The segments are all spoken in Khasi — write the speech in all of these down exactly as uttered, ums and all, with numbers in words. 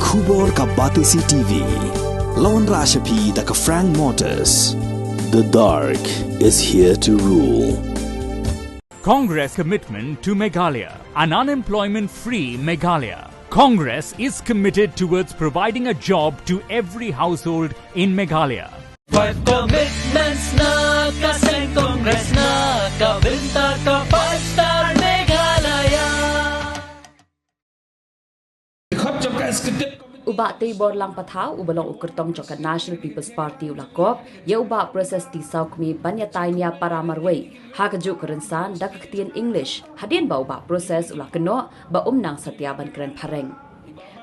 Khubor ka Batesi T V. La wanrah sha phi da ka Frank Motors. The dark is here to rule. Congress commitment to Meghalaya, an unemployment-free Meghalaya. Congress is committed towards providing a job to every household in Meghalaya. Five commitments na ka seng Congress na ka bynta ka five star Meghalaya. U Bah Teibor Langpathaw, uba long u kyrtong jong ka National People's Party, u la kop ïa u Bah Precious T. Sawkmie ban ïatai nia para marwei ha kajuh ka rynsan da ka ktien English, hadien ba u Bah Precious u la kynnoh ba um nang satia ban kren phareng.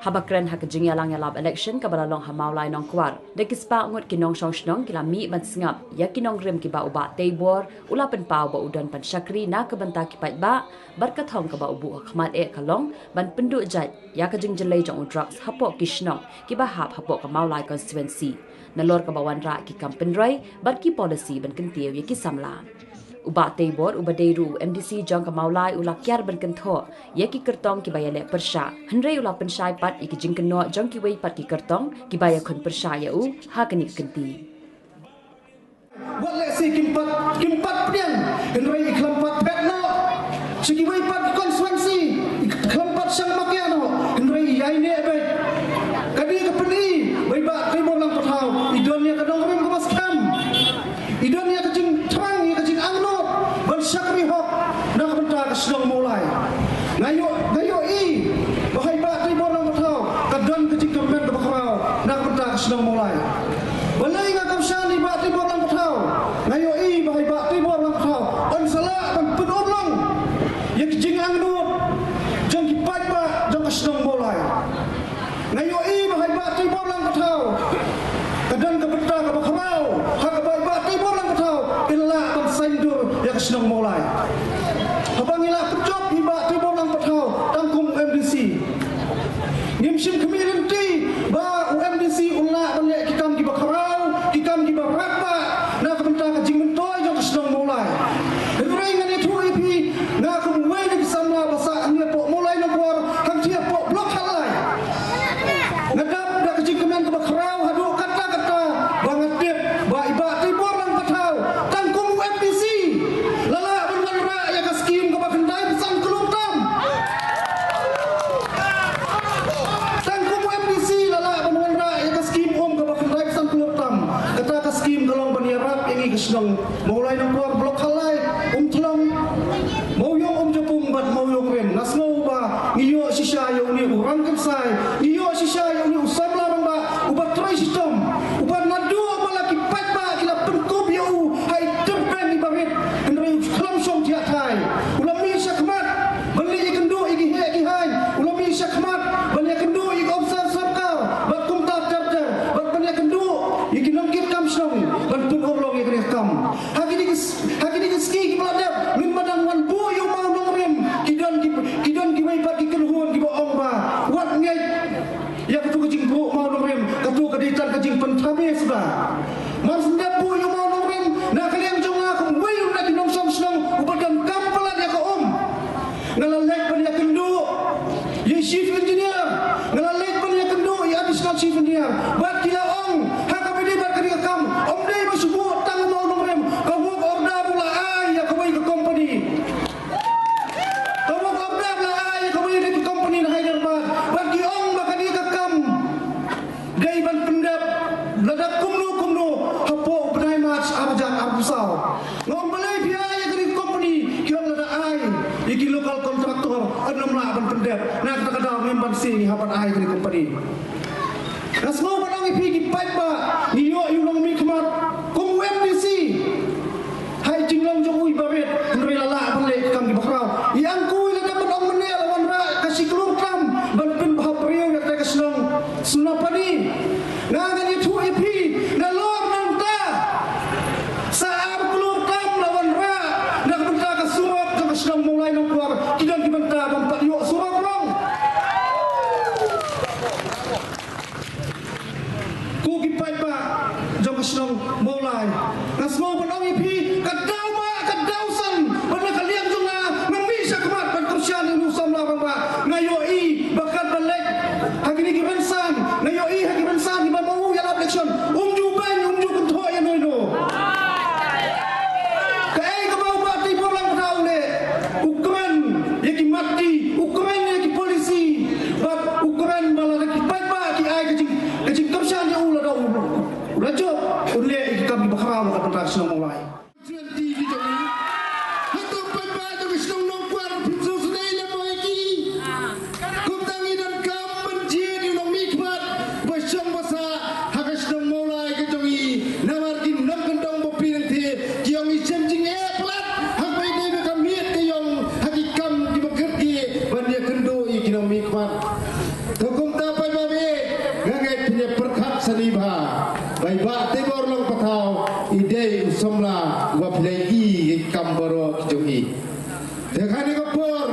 Haba kren ha ka jingïalang ïalap election kaba la long ha Mawlai Nongkwar, da ki spah ngut ki nongshong shnong ki la mih ban sngap ïa ki nongrim kiba u Bah Teibor u la pynpaw ba u don ban shakri na ka bynta ki paidbah, bad ka thong kaba u buh ha khmat eh ka long ban pynduh jait ïa ka jingjyllei jong u drugs hapoh ki shnong kiba hap hapoh ka Mawlai constituency, nalor kaba wanrah ki kam pynroi bad ki policy ban kyntiew ïa ki samla. U Bah Teibor, uba dei ruh u M D C jong ka Mawlai, u la kiar ban kynthoh ïa ki kyrtong kiba ïaleh pyrshah, hynrei u la pynshai pat ïa ki jingkynnoh jong kiwei pat ki kyrtong kiba ïakhun pyrshah ïa u ha kane ka kynti. Wat leh shi kim pat, kim pat pdiang, hynrei i khlem pat phet noh sha kiwei pat ki constituency, i khlem pat shang makia noh, hynrei i ïaineh beit. Ka dei ka pyni ba i Bah Teibor Langpathaw i don ïa ka nongrim kaba skhem, i don ïa ka jingthrang, ïa ka jingangnud ban shakri hok na ka bynta ka shnong Mawlai. Nga ïoh, nga ïohi ba ha i Bah Teibor Langpathaw ka don ka jingkyrmen kaba khraw na ka bynta ka shnong Mawlai. Balei nga kyrshan ïa i Bah Teibor Langpathaw? Nga ïohi ba ha i Bah Teibor Langpathaw yn sa lah ban pynurlong ïa ka jingangnud jong ki paidbah jong ka shnong Mawlai. Nga ïohi ba ha i Bah Teibor Langpathaw ka don ka bynta kaba khraw ha kaba i Bah Teibor Langpathaw i la lah ban saiñdur ïa ka shnong Mawlai. Haba ngi la pynjop ïa i Bah Teibor Langpathaw tang kum u M D C, ngim shym khmih lynti ba u M D C un lah ban leh ki kam kiba khraw, ki kam kiba radbah na ka bynta ka jingmyntoi jong ka shnong Mawlai. Hynrei ngan ïathuh ïa phi, nga kum uwei na ki samla ba sah hangne hapoh Mawlai Nongkwar, hangtei hapoh Block khatlai, nga dap da ka jingkmen kaba khraw haduh katta katta ba nga tip ba i Bah Teibor Langpathaw tang kum u M D C la lah ban wanrah ïa ka skim kaba khyndai phew san klur tam. Tang kum u M D C la lah ban wanrah ïa ka skim um kaba khyndai phew san klur tam. Kata ka skim ka long ban ïarap ïa ngi ka shnong Mawlai Nongkwar, Block khatlai, Umthlong, Mawïong Umjapung bad Mawïong Rim. Nga sngew ba ngi ïoh shisha ïa une u rangkynsai, ngi ïoh shisha ïa une u samla rangbah uba trei shitom, uba naduh ba la ki paidbah ki la pynkup ïa u ha i tyrpeng iba rit, hynrei u khlem shong thiah thai. U la mih shakhmat ban leit ïakynduh ïa ki heh ki haiñ, u la mih shakhmat ban ïakynduh ïa ki ophisar sorkar bad kumta ter ter, bad ban ïakynduh ïa ki nongkit kam shnong ban pynurlong ïa kane ka kam. Ha kine ki s-, ha kine ki sngi kiba la dep, mynba dang wan buh ïa u mawnongrim, ki don ki, ki don kiwei pat ki kynhun kiba ong ba wat ngeit ïa katu ka jingbuh mawnongrim, katu ka dei tang ka jingpynthame suda. Mar shu dep buh ïa u mawnongrim, na ka liang jong nga kum uwei na ki nongshong shnong uba donkam palat ïa ka um, nga la leit ban ïakynduh ïa i Chief Engineer, nga la leit ban ïakynduh ïa i Additional Chief Engineer. Bad ki la ong, ha kaba ïadei bad kane ka kam, ym dei ba shu buh tang u mawnongrim, ka work order u la ai ïa kawei ka company. Ka work order la ai ïa kawei ka company na Hyderabad. Bad ki ong ba kane ka kam dei ban pyndep lada kumno kumno hapoh u bnai March arhajar arphew saw. Nga ong balei phi ai ïa kane ka company, ki ong lada ai ïa ki local contractor, yn ym lah ban pyndep. Na kata ka daw ngim banse ngi hap ban ai ïa kane ka company. Nga sngew ban ong ïa phi ki paidbah, ngi ïoh ïa u nongmihkhmat kum u M D C. Ha i jinglong jong u iba rit, hynrei la lah ban leh ki kam kiba khraw. I Angkui lada ban ong mynne la wanrah ka shi klur tam ban pynbha briew ïa kata ka shnong Sunapani. Nga ngan ïathuh ïa phi, nalor nangta sa ar klur tam la wanrah na ka bynta ka surok jong ka shnong Mawlai Nongkwar, ki don ki bynta bym pat ïoh surok ruh. Ko ki paidbah, To kumta paidbah, nga ngeit phin ïa pyrkhat sani bha ba i Bah Tibor Long Pathaw i dei u samla uba phi la ïohi ïa ki kam baroh ki jong i. Te kane ka por,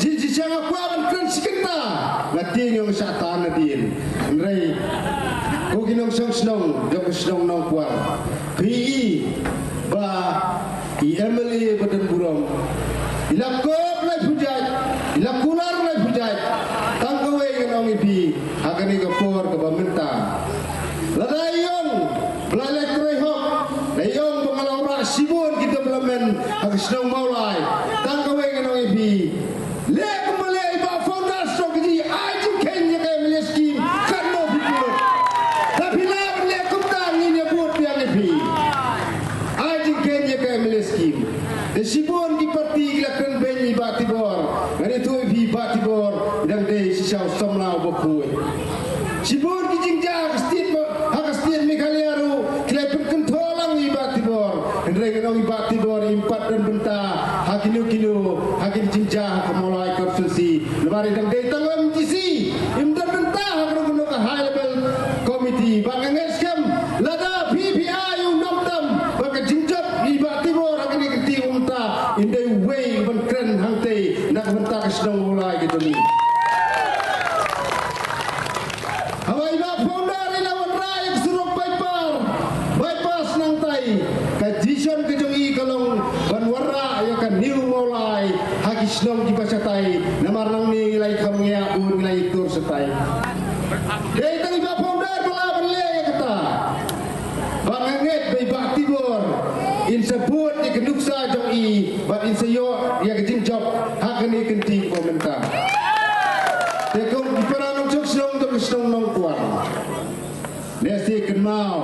jingshisha nga kwah ban kren shi kynta, nga tieng ïa nga shah tan nadien. Hynrei ko ki nongshong shnong jong ka shnong Nongkwar, phi i ba i M L A ba don burom i la kop laiphew jait, i la kular laiphew jait. Tang kawei ngan ong ïa phi ha kane ka por kaba mynta, lada i ong ba la leh trei hok, la i ong ba nga la wanrah shibun ki development ha ka shnong Mawlai. Tang kawei ngan ong ïa phi, leh kumba leh i Bah Founder, sdang ka jing, ai jingkheiñ ïa ka M L A scheme. Katno phi pynlut? Lada phi lah ban leh kumta, ngin ïa vote biang ïa phi. Ai jingkheiñ ïa ka M L A scheme. Te shibun ki party ki la kren beiñ ïa i Bah Tibor. Ngan ïathuh ïa phi, i Bah Tibor i dang dei shisha u samla uba khuid. Shibun ki jingjia ha ka state, ha ka state Meghalaya ruh ki la pynkynthoh lang ïa i Bah Tibor. Hynrei ngan ong, i Bah Tibor im pat don bynta ha kino kino, ha ki jingjia ha ka Mawlai constituency. Namar i dang dei tang u M D C, im don bynta ha kano kano ka high level committee. Bad nga ngeit skhem lada phi phi ai u nongtam bad ka jingjop ïa i Bah Tibor ha kane ka kynti, kumta in dei uwei ban kren hangtei na ka bynta ka shnong Mawlai ka jong i. Haba i Bah Founder i la wanrah ïa ka surok bypass, bypass nangtai, ka vision ka jong i ka long ban wanrah ïa ka New Mawlai ha ki shnong kiba shatai. Namar nangne ngi la ïa kham ngiah bun, ngi la ïa tur shatai. Dei tang i Bah Founder ba lah ban leh ïa kata. Ba nga ngeit ba i Bah Tibor in sa bud ïa ka nuksa jong i bad in sa ïoh ïa ka jingjop ha kane ka kynti kaba mynta. Te ko ki para nongshong shnong jong ka shnong Nongkwar, ngi sa kynmaw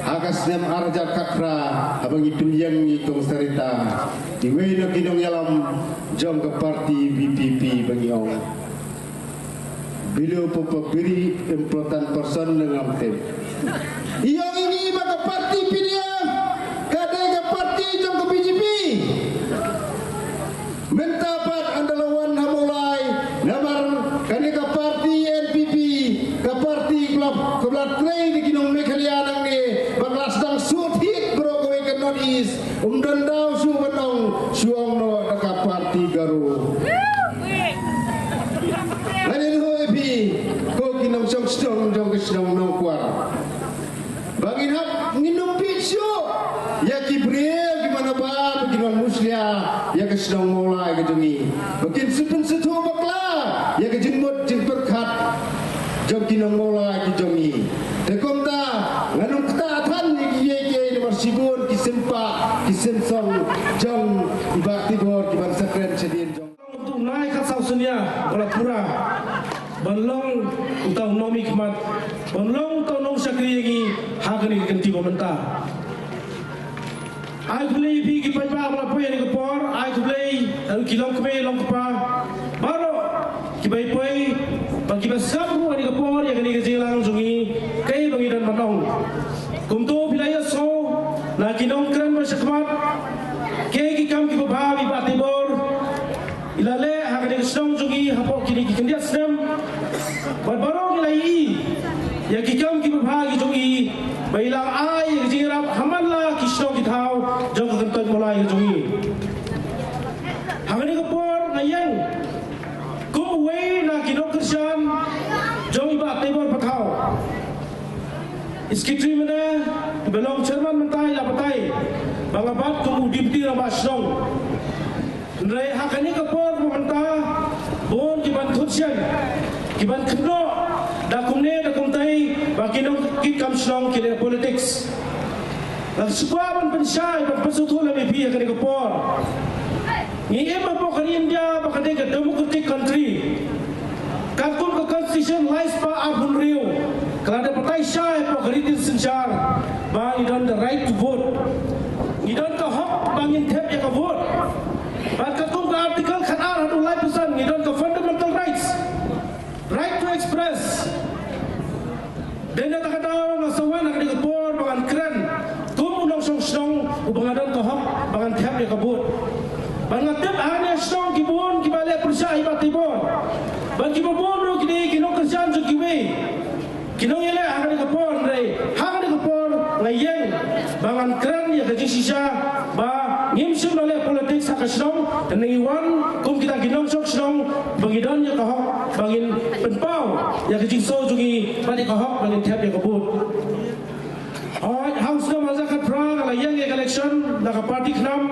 ha ka snem ar hajar khatphra, haba ngi pynïeng ïa i Kong Sarita, iwei na ki nongïalam jong ka party V P P ba ngi ong, below pa pa biri important person ne ngam tip. I ong ïa ngi ba ka party P D F ka dei ka party jong ka B J P. Mynta pat ynda la wan ha Mawlai, namar kane ka party N P P, ka party kaba la, kaba la trei da ki nong Meghalaya nangne, ba ka la sdang sut hit baroh kawei ka North East. Um don daw shuh ban ong, shu ong noh da ka party Garo. Ngan ïathuh ïa phi, ko ki nongshong shnong jong ka shnong Nongkwar, ba ngin hap, ngin ym peit shuh ïa ki briew kiba nabar ba kin wan mushlia ïa ka shnong Mawlai ka jong ngi, ba kin sa pynsngewthuh bakla ïa ka jingmut jingpyrkhat jong ki nong Mawlai ki jong ngi. Te kumta ngan ym ktah than ïa kiei kiei namar shibun ki sympa ki synsong jong i Bah Tibor kiban sa kren shadien jong. Nai khatsaw sien ïa ba la pura ban long uta u nongmihkhmat, ban long uta u nongshakri ïa ngi ha kane ka kynti ba mynta. Ai khublei ïa phi ki paidbah ba la poi ha kane ka por, ai khublei ïa ki longkmie longkpa baroh kiba ïa poi bad kiba sngap ruh ha kane ka por ïa kane ka jingïalang jong ngi, kaei ba ngi don ban ong. Kumto phi la ïohsngew na ki nongkren ba shakhmat, kaei ki kam kiba bha ba i Bah Tibor i la leh ha kane ka shnong jong ngi hapoh kine ki khyndiat snem. Bad baroh ngi la ïohi ïa ki kam kiba bha ki jong i ba i la ai ïa ki jingïarap ha man la ki shnong ki thaw jong ka kyntoit Mawlai ka jong ngi. Ha kane ka por nga ïeng kum uwei na ki nongkyrshan jong i Bah Tibor Pathaw. I Secretary mynne, iba long Chairman mynta i la batai ba nga bat kum u Deputy Rangbah Shnong. Hynrei ha kane ka por ba mynta bun kiban thut shen, kiban kynnoh da kumne da kumtai ba ki nongkitkam shnong ki leh politics. Nga sngewbha ban pynshai ban pynsngewthuh lem ïa phi ha kane ka por. Ngi im hapoh ka ri India ba ka dei ka democratic country. Katkum ka constitution lai spah arphew hynriew ka la dep batai shai hapoh ka riti synshar ba ngi don the right to vote. Ngi don ka hok ba ngin thep ïa ka vote. Bad katkum ka article khatar haduh laiphew san ngi don ka fundamental rights, right to express. Dei na kata ka daw nga sa wan ha kane ka por ba ngan kren kum u nongshong shnong uba nga don ka hok ba ngan thep ïa ka vote. Bad nga tip ha kane ka shnong ki bun kiba leh pyrshah ïa i Bah Tibor. Bad kiba bun Kyrshan jong kiwei ki nongïaleh ha kane ka por, hynrei ha kane ka por nga ïeng ba ngan kren ïa ka jingshisha ba ngim shym la leh politics ha ka shnong, hynrei ngi wan kum kita ki nongshong shnong ba ngi don ïa ka hok ba ngin pynpaw ïa ka jingsngew jong ngi bad ïa ka hok ba ngin thep ïa ka vote. Hooid, ha u snem ar hajar khatphra nga la ïeng ïa ka election da ka party KHNAM.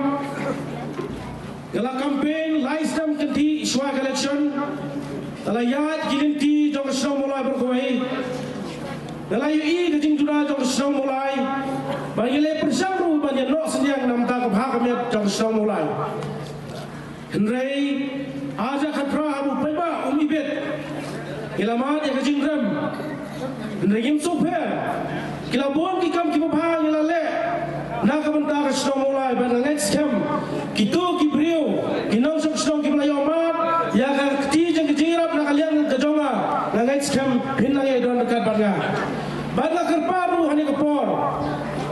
Nga la campaign lai snem kynthih shuwa ka election. Nga la ïaid ki lynti jong ka shnong Mawlai baroh kawei. Nga la ïohi ka jingduna jong ka shnong Mawlai. Ba ngi la pyrshang ruh ban ïa noh synñiang na ka bynta ka bha ka miat jong ka shnong Mawlai. Hynrei ar hajar khatphra haba u paidbah um ibit, ngi la mad ïa ka jingrem. Hynrei ngim sngewpher. Ki la bun ki kam kiba bha ngi la leh na ka bynta ka shnong Mawlai, bad nga ngeit skhem kito ki briew, ki nongshong shnong kiba la ïoh mad ïa ka kti jong ka jingïarap na ka liang ka jong nga, nga ngeit skhem phin nang ïa don ryngkat bad nga. Bad nga kyrpad ruh ha kane ka por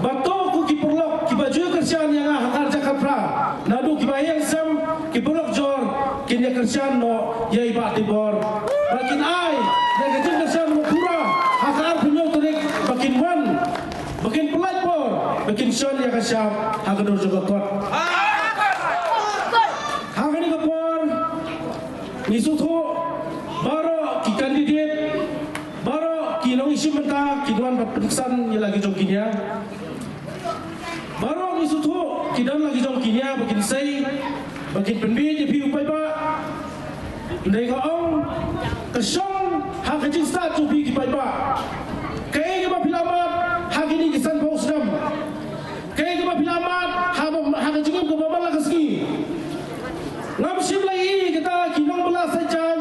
ba to ko ki paralok kiba ju kyrshan ïa nga ha ka ar hajar khatphra, naduh kiba ïeng sem, ki paralok jor, kin ïa kyrshan noh ïa i Bah Tibor. Ba kin ai ïa ka jingkyrshan ba pura ha ka arphew hynñiew tarik, ba kin wan, ba kin pyllait por, ba kin shon ïa ka shap ha ka dur jong ka kot. Ha kane ka por ngi sngewthuh baroh ki candidate, baroh ki nongïashim bynta ki don ban pynksan ïa la ki jong ki nia. Baroh ngi sngewthuh ki don la ki jong ki nia ba kin sei, ba kin pynbieit ïa phi u paidbah. Hynrei nga ong, ka shong ha ka jingstad jong phi ki paidbah. Kaei kaba phi la mad ha kine ki sanphew snem? Kaei kaba phi la mad ha ba, ha ka jingim kaba man la ka sngi? Ngam shym la ïohi kita ki nongbylla sait jaiñ,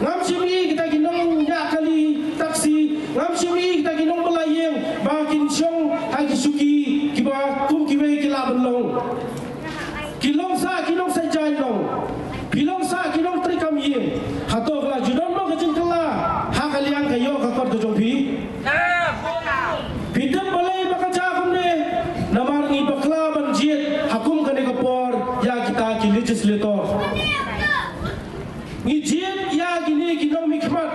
ngam shym ïohi kita ki nongñiah kali taxi, ngam shym ïohi kita ki nongbylla ïing ba kin shong ha ki shuki kiba kum kiwei ki lah ban long. Ki long sa ki nongsait jaiñ long. Phi long sa ki nongtrei kam ïing. Hato ka la ju don mo ka jingkylla ha ka liang ka ïoh ka kot ka jong phi? Phi tip balei ba ka jia kumne? Namar ngi bakla ban jied ha kum kane ka por ïa kita ki legislator. Ngi jied ïa kine ki nongmihkhmat,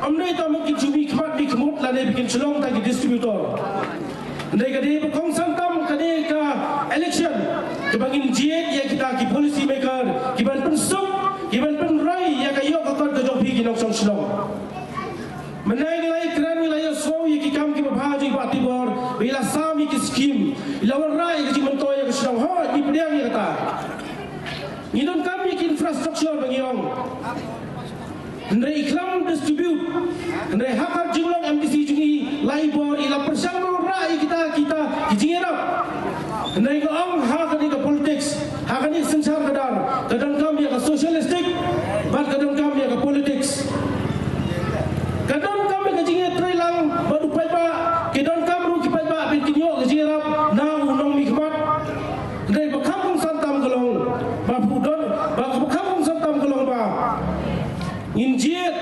ym dei tang ba kin shu mihkhmat mihkhmut lane ba kin shu long tang ki distributor. Hynrei ka dei ba kongsan tam ka dei ka election kaba ngin jied ïa kita ki policy maker kiban pynsuk, kiban pynroi ïa ka ïoh ka kot ka jong phi ki nongshong shnong. Mynne ngi la ïakren, ngi la ïohsngew ïa ki kam kiba bha jong i Bah Tibor, ba i la sam ïa ki skim, i la wanrah ïa ka jingmyntoi ïa ka shnong. Hooid, ngi pdiang ïa kata. Ngi donkam ïa ki infrastructure ba ngi ong. Hynrei i khlem distribute, hynrei ha ka jinglong M D C jong i, la i bor, i la pyrshang wanrah ïa kita, kita ki jingïarap. Hynrei nga ong ha kane ka politics, ha kane ka synshar kdar, ka donkam ïa ka socialistic bad ka donkam ïa ka politics. Ka donkam ïa ka jingïatreilang bad u paidbah, ka donkam ruh ki paidbah ba kin ïoh ka jingïarap na u nongmihkhmat. Hynrei ba kham kongsan tam ka long ba phu don, ba, ba kham kongsan tam ka long ba ngin jied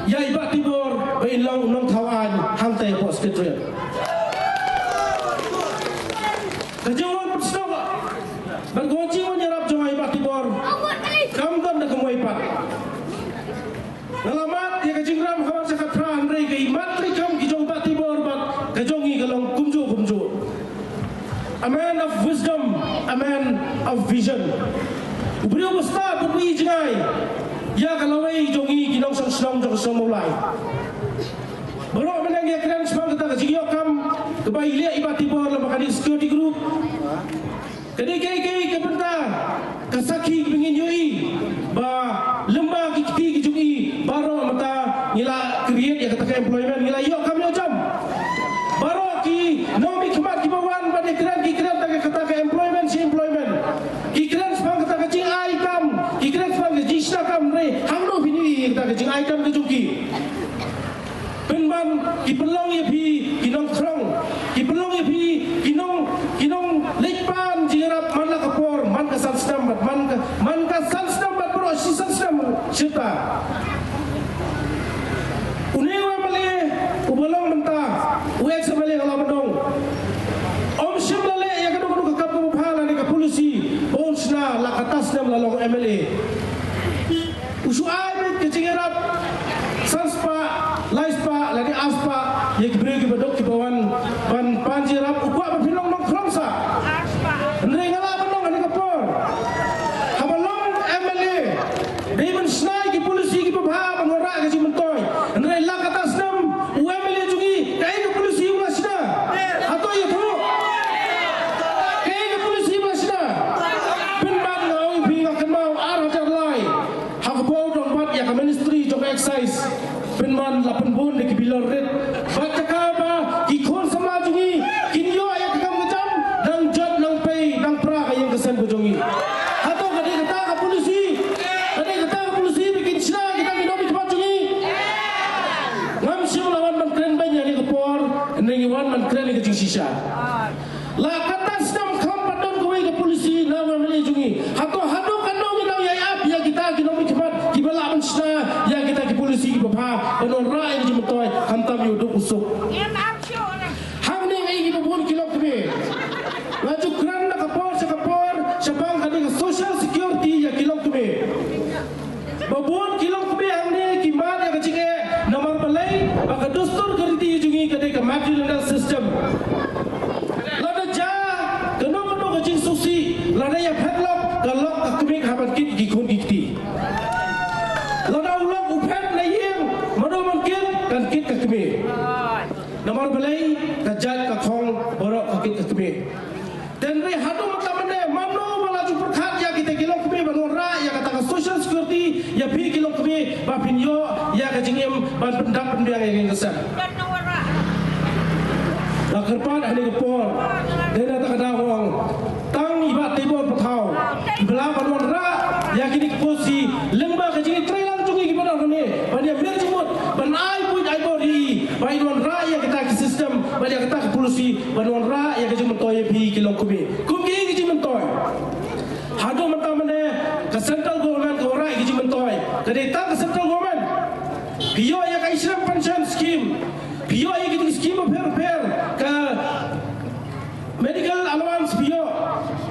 ïa i Bah Tibor ba in long u nongthaw aiñ hangta hapoh Secretariat. Ka jingwan pynsngew bad ka jingwan ïarap jong i Bah Tibor kam don da kumwei pat. Nga la mad ïa ka jingrem ha ka bynta ka thra, hynrei ka i mat treikam ki jong i Bah Tibor bad ka jong i ka long kumjuh kumjuh. A man of wisdom, a man of vision. U briew ba stad, u briew jngai ïa ka lawei jong i ki nongshong shnong jong ka shnong Mawlai. Baroh mynne ngi ïakren shaphang kata ka jingïoh kam kaba i leh i Bah Tibor lem bad kane ka security group. Ka dei kaei kaei ka bynta ka sakhi ba ngin ïohi ba lem bad ki kti ki jong i baroh mynta ngi la create ïa kata ka employment, ngi la ïoh kam ïoh jam. Baroh ki nongmihkhmat kiba wan ban ïakren ki kren tang ïa kata ka employment shi employment. Ki kren shaphang kata ka jingai kam, ki kren shaphang ka jingshna kam, hynrei hangno phin ïohi ïa kata ka jingai kam ka jong ki? Pynban ki pynlong ïa phi ki nongthrong, ki pynlong ïa phi ki nong, ki nongleit pan jingïarap man la ka por, man ka san snem bad man ka, man ka san snem bad baroh shi san snem shirta. Une u M L A uba long mynta, u ex M L A ka la ban ong, ym shym la leh ïa kano kano ka kam kaba bha lane ka policy ba un shna la kata snem la long M L A. U shu ai beit ka jingïarap san spah Lane arspah ïa ki briew kiba duk kiba wan ban pan jingïarap, u kwah ba phin long nongkhrong sah. Hynrei nga lah ban ong ha kane ka por, haba long M L A, dei ban shna ïa ki polisi kiba bha ban wanrah ka jingmyntoi. Hynrei la katta snem u M L A jong ngi, kaei ka polisi u la shna? Hato ïathuh? Kaei ka polisi u la shna? Pynban nga ong ïa phi, nga kynmaw ar hajar lai, ha kaba u dang bat ïa ka ministry jong ka excise, pynban la pynbun da ki bilor rit. Bad ka kaba ki khun samla jong ngi kin ïoh ïa ka kam ka jam, nang jot nang pei nang pra ka ïing ka sem ka jong ngi. Hato ka dei kata ka polisi, ka dei kata ka polisi ba kin shna kita ki nongmihkhmat jong ngi? Ngam shym la wan ban kren beiñ ha kane ka por, hynrei ngi wan ban kren ïa ka jingshisha. La katta snem kham pat don kawei ka polisi na U M L A jong ngi. Hato haduh katno ngi nang ïai ap ïa kita ki nongmihkhmat kiba lah ban shna ïa kita ki polisi kiba bha ban wanrah ïa ka jingmyntoi, khamtam ïa u duk u suk. Hangne ngi ïohi ba bun ki longkmie. Nga ju kren na ka por sha ka por shaphang kane ka social security ïa ki longkmie. Ba bun ki longkmie hangne ki mad ïa ka jingeh, namar balei? Ba ka dustur ka riti jong ngi ka dei ka matrilineal system. Lada jia kano kano ka jingsngewsih, lada ïa phet lok, ka lok ka kmie ha ban kit ki khun ki kti. Lada u lok u phet na ïing, mano ban kit? Kan kit ka kmie. Namar balei? Ka jait ka khong baroh ka kit ka kmie. Te hynrei haduh mynta mynne, mano ba la ju pyrkhat ïa kita ki longkmie ban wanrah ïa kata ka social security ïa phi ki longkmie, ba phin ïoh ïa ka jingim ban pyndap pynbiang ïa ka ïing ka sem? La kyrpad ha kane ka por, dei na kata ka daw nga ong, tang i Bah Teibor Pathaw iba lah ban wanrah ïa kine ki polisi, lyngba ka jingïatreilang jong ngi kiba don hangne, ban ïa mir jingmut, ban ai buit ai bor ïa i, ba in wanrah ïa kata ki system bad ïa kata ki polisi ban wanrah ïa ka jingmyntoi ïa phi ki longkmie. Kum kiei ki jingmyntoi? Haduh mynta mynne ka central government ka wanrah ïa ka jingmyntoi, ka dei tang ka central government. Phi ïoh ïa ka Shrem Pension Scheme, phi ïoh ïa ki skim bapher bapher, ka medical allowance phi ïoh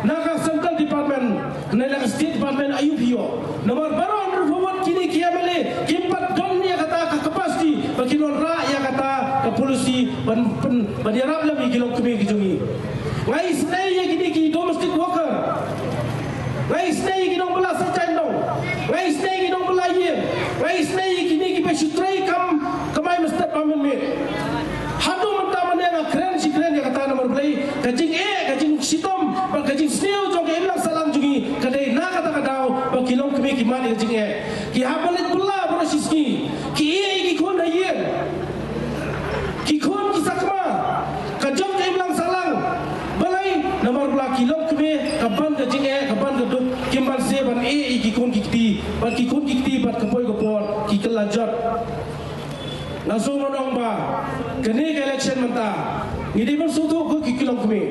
na ka central department, na ka state department aïu phi ïoh. Namar baroh hynriewphew wut kine ki M L A kim pat don ïa kata ka capacity ba kin wanrah ïa kata ka policy ban, ban, ban ïarap lem ïa ki longkmie ki jong ngi. Nga isynei ïa kine ki domestic worker. Nga isynei ïa ki nongbylla sah jaiñdong. Nga isynei ïa ki nongbylla ïing. Nga isynei ïa kine kiba shu trei kam kamai mynstep ba mynmiet. Haduh mynta mynne nga kren shi kren ïa kata namar balei? Ka jingeh, ka jingshitom bad ka jingsniew jong ka imlang sahlang jong ngi ka dei na kata ka daw ba ki longkmie ki mad ïa ka jingeh. Ki hap ban leit bylla baroh shi sngi. Ki ïeh ïa ki khun ha ïing. Ki khun ki sakma, ka jong ka imlang sahlang. Balei? Namar ba la ki longkmie, ka ban ka jingeh, ka ban ka duk, kim banse ban ïeh ïa ki khun ki kti, bad ki khun ki kti bad ka poi ka por ki kylla jot. Nga sngew ngan ong ba kane ka election mynta ngi dei ban sngewthuh ko ki, ki longkmie.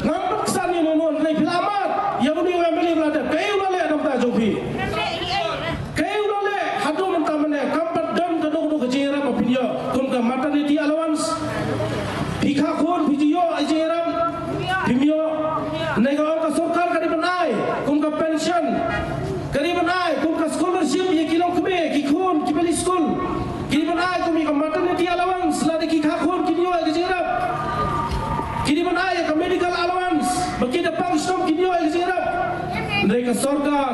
Ngam pat ksan ïa uno uno, hynrei phi la mad ïa une u M L A ba la dep, kaei u la leh na bynta jong phi? Kaei u la leh? Haduh mynta mynne kam pat don kano kano ka jingïarap ba phin ïoh kum ka maternity allowance. Phi kha khun phi ju ïoh ka jingïarap? Phim ïoh. Hynrei nga ong ka sorkar ka dei ban ai kum ka pension, ka dei ban ai kum ka scholarship ïa ki longkmie, ki khun kiba leit skul. Ki dei ban ai kum ïa ka maternity allowance lada ki kha khun kin ïoh ïa ka jingïarap. Ki dei ban ai ïa ka medical allowance ba ki da pang shitom kin ïoh ïa ka jingïarap. Hynrei ka sorkar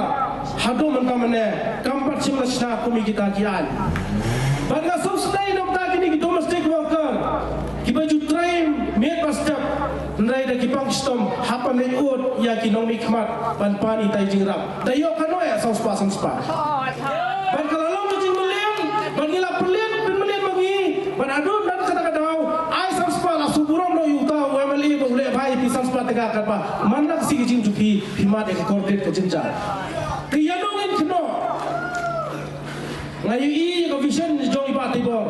haduh mynta mynne kam pat shym la shna kum ïa kita ki aiñ. Bad nga sngewsynei na bynta kine ki domestic worker kiba ju trei miet bad step, hynrei da ki pang shitom hap ban leit ud ïa ki nongmihkhmat ban pan ïa kita ki jingïarap. Da ïoh katno eh? Saw spah, san spah. Bad ka la long ka jingmlien, bad ngi la pynlien, pynmlien ma ngi, bad haduh nat kata ka daw, ai san spah, la shu burom noh ïa uta u M L A ba u leh bha ïa phi, san spah tyngka, katba man la ka sngi ka jingim jong phi, phi mad ïa ka kordit ka jynjar. Te ïa nongin kynnoh. Nga ïohi ïa ka vision jong i Bah Teibor.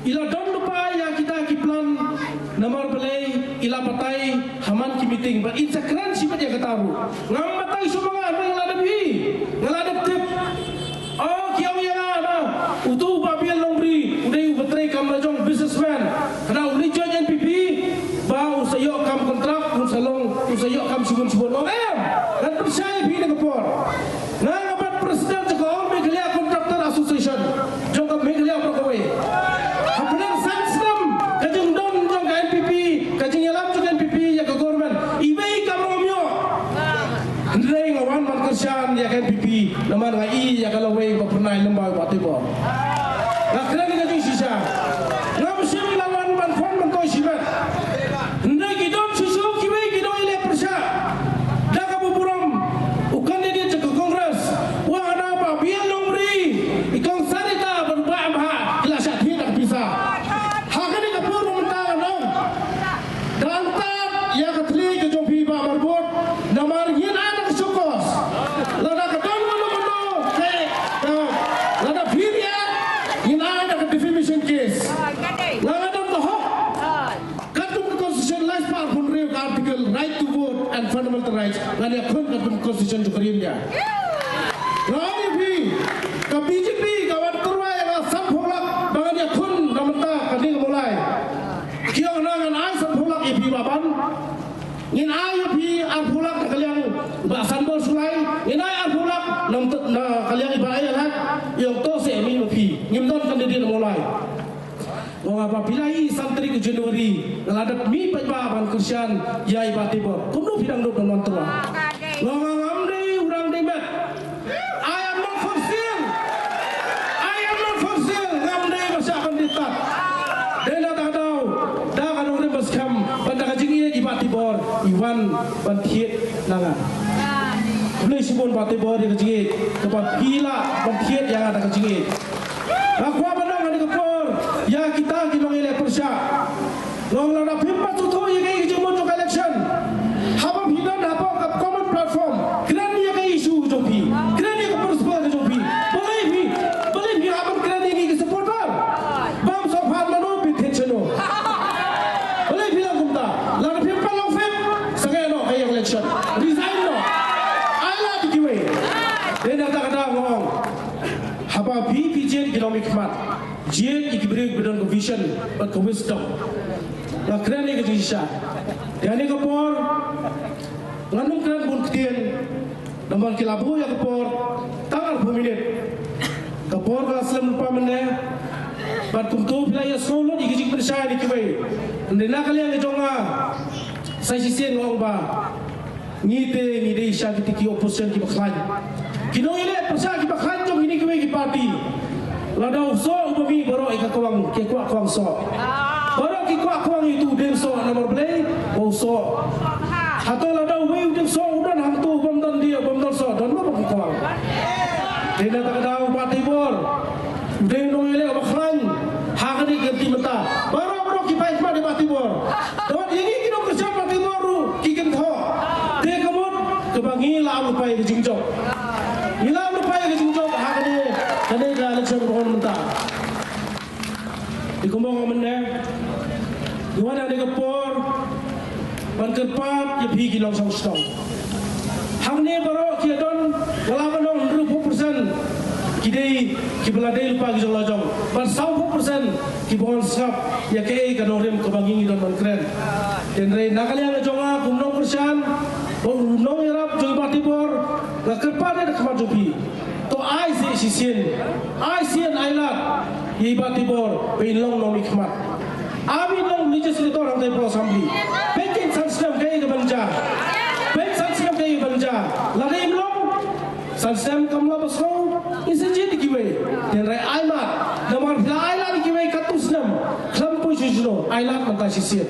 I la don lypa ïa kita ki plan, namar balei? I la batai ha man ki meeting, bad in sa kren shi bad ïa kata ruh. Ngam batai shuh ma nga, nga la dep ïohi, nga la dep tip. Oh, ki ong ïa nga ba utu u Bah Bial Nongbri u dei uba trei kam lajong, businessman. Hynda u leit join N P P ba u sa ïoh kam contract, u sa long, u sa ïoh kam shibun shibun. Ong em, ngan pynshai ïa phi na ka por. Nga nga bat president jong ka All Meghalaya Contractor Association, jong ka Meghalaya Autonomous Nga kren ïa ka jingshisha. Ngam shym la wan ban phone ban toi shimet. Hynrei ki don shisha kiwei ki nongïaleh pyrshah. Da kaba burom u candidate jong ka Congress u ong hana ba biang nongri i kong Sarita bad u Bah Amha ki la shah thied da ka pisa. Ha kane ka por mynta nong. Dang tad ïa ka thli ka jong phi Bah Marbud, namar ngin ai da ka show cause. Lada ka don mano mano ka, ka, lada phi riat, ngin ai da ka defamation case. Nga nga don ka hok. Katkum ka constitution lai spah phew hynriew ka article right to vote and fundamental rights. Ngan ïakhun katkum ka constitution jong ka ri India. Nga ong ïa phi, ka B J P ka wan tyrwa ïa nga sanphew lak ba ngan ïakhun na mynta ka ding ka Mawlai. Ki ong na ngan ai sanphew lak ïa phi Bah Ban. Ngin ai ïa phi arphew lak na ka liang Bah Sanbor Shullai. Ngin ai arphew lak na, na ka liang i Bah Aialhad. I ong to seh mih ma phi. Ngim don candidate na Mawlai. Nga ong ba phi la ïohi san tarik u January nga la dep mih paidbah ban kyrshan ïa i Bah Teibor. Kumno phi dang dup ban wan tyrwa? Nga ong ngam dei u rang dei met. I am not for sale. I am not for sale. Ngam dei ba shah ban dei tad. Dei na kata ka daw da ka nongrim ba skhem bad da ka jingïeit i Bah Teibor i wan ban thied na nga. Khublei shibun Bah Teibor ïa ka jingïeit kaba phi lah ban thied ïa nga da ka jingïeit. Nga kwah ban ong ha kane ka por ïa kita ki nongïaleh pyrshah. Long lada phim pat sngewthuh ïa kaei ka jingmut jong ka election. Haba phi don hapoh ka common platform, kren ïa ka issue jong phi, kren ïa ka principle ka jong phi. Balei phi, balei phi hap ban kren ïa ngi ki supporter? Bam sngewbha mano phi thied shano? Balei phi long kumta? Lada phim pat long fit, sangeh noh ka ïa ka election, resign noh. Ai lad ïa kiwei. Dei na kata ka daw nga ong, haba phi phi jied ki nongmihkhmat, jied ïa ki briew kiba don ka vision bad ka wisdom. Nga kren ïa ka jingshisha. Ïa kane ka por ngan ym kren bun ktien namar ki la buh ïa ka por tang arphew minit. Ka por ka la slem lypa mynne. Bad kumto phi la ïa sngew lut ïa ki jingpynshai ïa kiwei. Hynrei na ka liang ka jong nga sa shisien nga ong ba ngi te ngi dei sha kiti ki opposition kiba khlaiñ. Ki nongïaleh pyrshah kiba khlaiñ jong kine kiwei ki party. Lada u soh uba mih baroh ïa ka kwang ki kwah kwang soh. Baroh ki kwah kwang ïa utu u dieng soh namar balei ba u soh. Hato lada uwei u dieng soh u don hangto u bym don dieng u bym don soh don ba kwang. Dei na kata ka daw Bah Teibor. U dei u nongïaleh uba khlaiñ ha kane ka lynti mynta. Baroh baroh ki bai khmat ïa Bah Teibor. Dawat ïa ngi ki nongkyrshan Bah Teibor ruh ki kynthoh. Te ka mut kaba ngi la am lypa ïa ka jingjop. Ngi la am lypa ïa ka jingjop ha kane, kane ka election ba wan mynta. Te kumba nga ong mynne, ngi wan ha kane ka por ban kyrpad ïa phi ki nongshong shnong. Hangne baroh ki don, nga la ban ong hynriewphew percent ki dei kiba la dei lypa ki jong la jong. Bad sawphew percent kiba wan sngap ïa kaei ka nongrim kaba ngi ngi don ban kren. Hynrei na ka liang ka jong nga kum nongkyrshan bad u nongïarap jong i Bah Teibor, nga kyrpad ïa ka khmat jong phi. To ai shisien, ai sien ai lad ïa i Bah Teibor ba in long nongmihkhmat. Am in long legislator hangtai hapoh assembly. Peit san snem kaei kaban jia. Peit san snem kaei kaban jia. Lada im long san snem kam lah ba sngew, in sa jied ïa kiwei. Hynrei ai lad, namar phi la ai lad ïa kiwei katto snem, khlem poi shuh shuh, ai lad mynta shisien.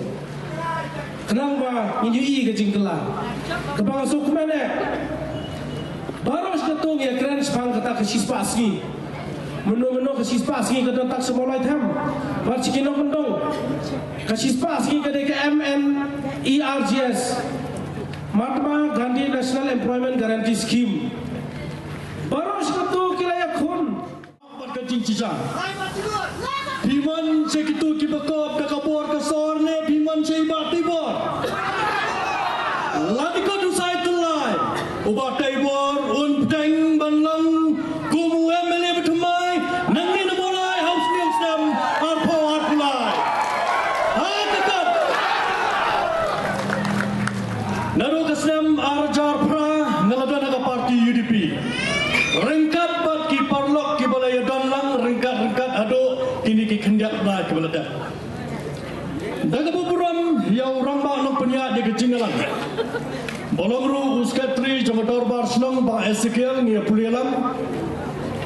Khnang ba ngin ïohi ka jingkylla. Kaba nga sngewkmen eh, baroh shi katto ngi ïakren shaphang kata ka shispah sngi. Mynno mynno ka shispah sngi ka don tak sha Mawlai them. Bad shi ki nongkyndong, ka shispah sngi ka dei ka M N E R G S, Mahatma Gandhi National Employment Guarantee Scheme. Baroh shi katto ki la ïakhun. Bad ka jingshisha, phi mon sha kito kiba kop da ka bor ka sor ne phi mon sha i Bah Teibor? Lada ka dusai tyllai, u Bah Teibor un bteng ban long kum u M L A ba thymmai nangne na Mawlai ha u snem, snem arphew arphew lai. Ha ka kat, naduh ka snem ar hajar phra nga la don ha ka party U D P. Ryngkat bad ki paralok kiba la ïadon lang ryngkat ryngkat haduh kine ki khyndiat bnai kiba la dep. Da kaba burom ïa u rangbah nongpynïaid ïa ka jingïalang, ba long ruh u secretary jong ka dorbar shnong, Bah Ezekiel, ngi ïa pule lang.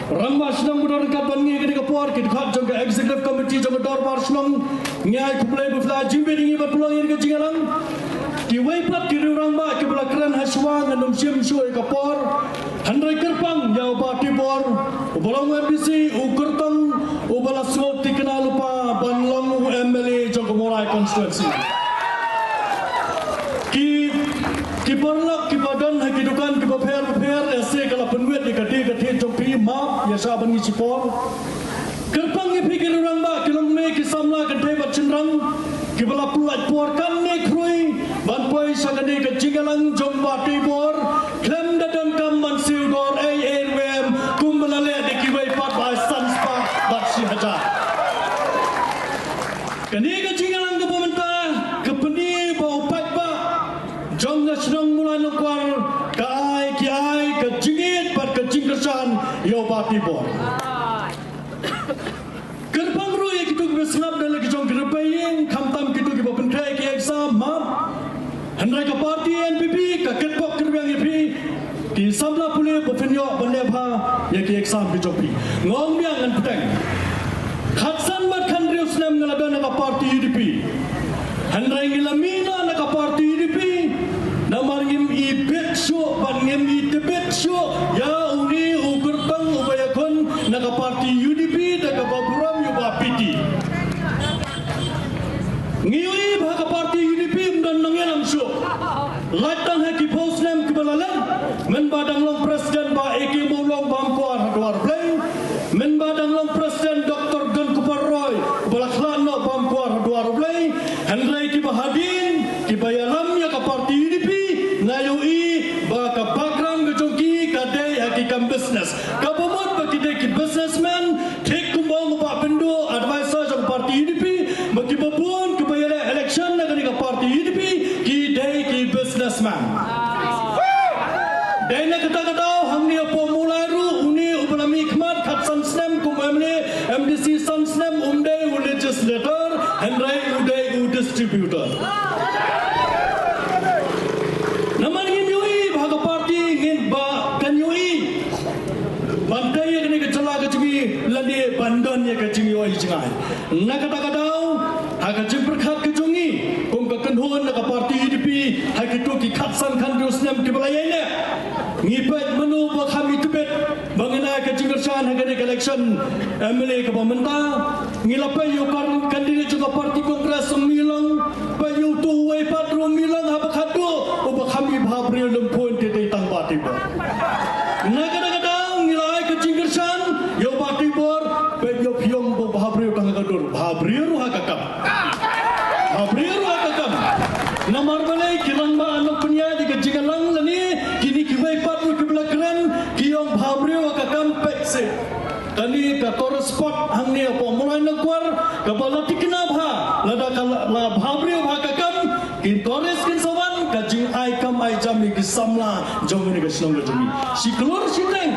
Rangbah shnong ba don ryngkat bad ngi ha kane ka por, ki dkhot jong ka Executive Committee jong ka Dorbar Shnong, ngi ai khublei ba phi la jingbit ïa ngi bad pynlong ïa ka jingïalang. Kiwei pat ki riew rangbah kiba la kren ha shuwa ngan ym shim shuh ïa ka por. Hynrei kyrpang ïa u Bah Teibor, uba long u MDC, u kyrtong uba la sngewthikna lypa ban long u MLA jong ka Mawlai constituency. Ki, ki paralok kiba don ha ki dukan kiba pher bapher, ïa se ka la pynwit ïa ka dei ka thied jong phi, map ïa sha ban ngi shipor. Kyrpang ïa phi ki riew rangbah, ki longkmie, ki samla kynthei bad shynrang kiba la pynlait por kane khrui ban poi sha kane ka jingïalang jong Bah Teibor, khlem da donkam ban siew dor ei ei ruh em kumba la leh da kiwei pat ba ai san spah bad shi hajar. Kane ka jingïalang kaba mynta ka pyni ba u paidbah jong ka shnong Mawlai Nongkwar ka ai, ki ai ka jingïeit bad ka jingkyrshan ïa u Bah Teibor. Kyrpang ruh ïa kito kiba sngap da la ki jong ki rynïeng, khamtam kito kiba pyntrei ki exam, map. Hynrei ka party NPP ka kitbok kyrwiang ïa phi ki samla pule ba phin ïoh ban leh bha ïa ki exam ki jong phi. Nga ong biang, ngan bteng. Khatsan bad khathynriew snem nga la don ha ka party UDP. Hynrei ngi la mih noh na ka party UDP namar ngim i bit shuh bad ngim i tbit shuh ïa une u kyrtong uba ïakhun na ka party UDP da kaba burom ïa u Bah PT. Ngi ïohi ba ha ka party UDP ym don nongïalam shuh. Lait tang ha ki phew snem kiba la leit, mynba dang long president Bah A K Mawlong bam kwar ha dwar Blei, mynba dang long president Doctor Donkupar Roy ba la khlad noh bam kwar ha dwar Blei. Hynrei kiba hadien kiba ïalam ïa ka party UDP, nga ïohi ba ka background ka jong ki ka dei ha ki kam business. Kaba mut ba ki dei ki businessman, thik kumba ong u Bah Pynduh, advisor jong party UDP, ba kiba bun kiba ïaleh election na kane ka party UDP ki dei ki businessman. Dei na kata ka daw hangne hapoh Mawlai ruh une uba la mih khmat khatsan snem kum MLA, MDC san snem um dei u legislator, hynrei u dei u distributor. Namar ngim ïohi ba ha ka party ngin ba kan ïohi ban tei ïa kane ka jylla ka jong ngi lane ban don ïa ka jingïohi jngai. Na kata ka daw, ha ka jingpyrkhat ka jong ngi kum ka kynhun na ka party UDP, ha kito ki khatsan khathynriew snem kiba la ïaineh, ngi peit mano ba kham i tbit ba ngin ai ka jingkyrshan ha kane ka election MLA kaba mynta. Ngi la peit ïa u candidate jong ka party Congress um mih long, peit ïa uto uwei pat ruh um mih long, haba khatduh uba kham i bhabriew lymphun te dei tang Bah Teibor. Na kata ka daw ngi la ai ka jingkyrshan ïa u Bah Teibor, peit ïa u phi ong ba u bhabriew tang ha ka dur, bhabriew ruh ha ka kam. Bhabriew ruh ha ka kam. Namar balei? Ki rangbah Nongpynïaid ïa ka jingïalang lane kine kiwei pat ruh kiba la kren ki ong bhabriew ha ka kam, peit seh. Kane ka tourist spot hangne hapoh Mawlai Nongkwar kaba la thikna bha, lada ka la, la bhabriew ha ka kam, ki tourist kin sa wan, ka jingai kam ai jam ïa ki samla jong kane ka shnong ka jong ngi. Shi klur shiteng.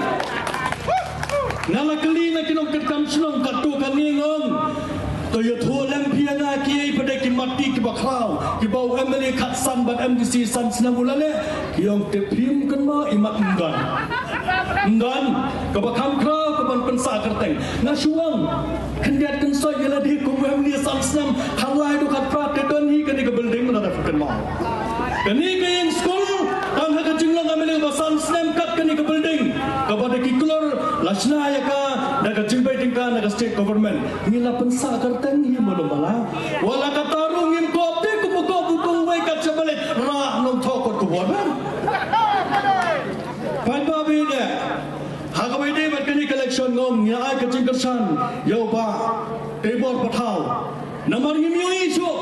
Nga la kylli na ki nongtrei kam shnong katto katne, nga ong, to ïathuh lem phi ïa nga kiei pat de ki matti kiba khraw kiba u MLA khatsan bad MDC san snem u la leh. Ki ong te phim kynmaw, imat ym don. Ym don kaba kham khraw kaban pynsah kyrteng. Nga shu ong khyndiat kynsoi ïa lade kum u MLA san snem, khatlai du khatphra te don hi kane ka building, lada phi kynmaw. Kane ka ïing skul, tang ha ka jinglong MLA ba san snem kat kane ka building kaba da ki klur la shna ïa ka da ka jingbei tyngka na ka state government. Ngi la pynsah kyrteng hi mano mala. Wat la katta ruh ngim kop te kum u kop u tong wei kat sha balei, rah nongthoh kot khubor ban. Paidbah ba ïeit, ha kaba ïadei bad kane ka election, nga ong ngi ai ka jingkyrshan ïa u Bah Teibor Pathaw. Namar ngim ïohi shuh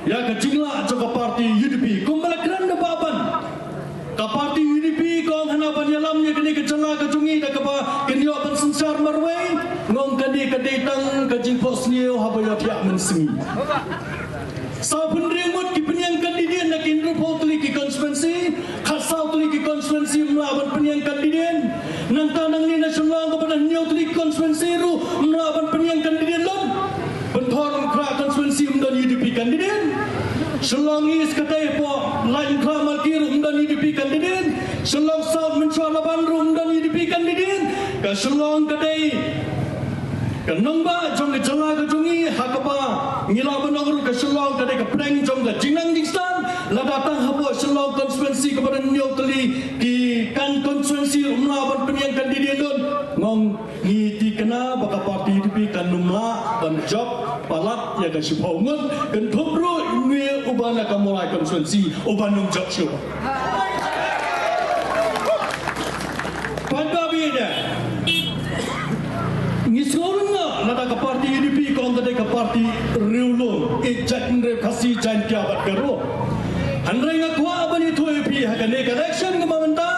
ïa ka jinglah jong ka party UDP kumba la kren da Bah Ban. Ka party UDP ka ong hana ban ïalam ïa kane ka jylla ka jong ngi da kaba kin ïoh ban synshar marwei. Nga ong kane ka dei tang ka jingphohsniew haba ïohthiah mynsngi. Sawphew hynriew ngut ki pynïeng candidate na ki hynriewphew tylli ki constituency, khatsaw tylli ki constituency ym lah ban pynïeng candidate. Nangta nangne na Shillong kaba na hynñiew tylli ki constituency ruh ym lah ban pynïeng candidate lut. Pynthorumkhrah constituency ym don UDP candidate. Shillong East katei hapoh Laitumkhrah Malki ruh ym don UDP candidate. Shillong South Mynshuwa Laban ruh ym don UDP candidate. Ka Shillong ka dei ka nongbah jong ka jylla ka jong ngi, ha kaba ngi lah ban ong ruh ka Shillong ka dei ka pdeng jong ka jingnang jingstad. Lada tang hapoh Shillong constituency kaba don hynñiew tylli ki kan constituency ym lah ban pynïeng candidate lut, ngong ngi thikna ba ka party U D P kan ym lah ban jop palat ïa ka shiphew ngut, kynthup ruh une uba na ka Mawlai constituency uba nym jop shuh. Paidbah ba ïeit, ngi sngewrem noh lada ka party U D P ka ong ka dei ka party riewlum, ïeit jaitbynriew Khasi, Jaiñtia bad Garo. Hynrei nga kwah ban ïathuh ïa phi, ha kane ka election kaba mynta,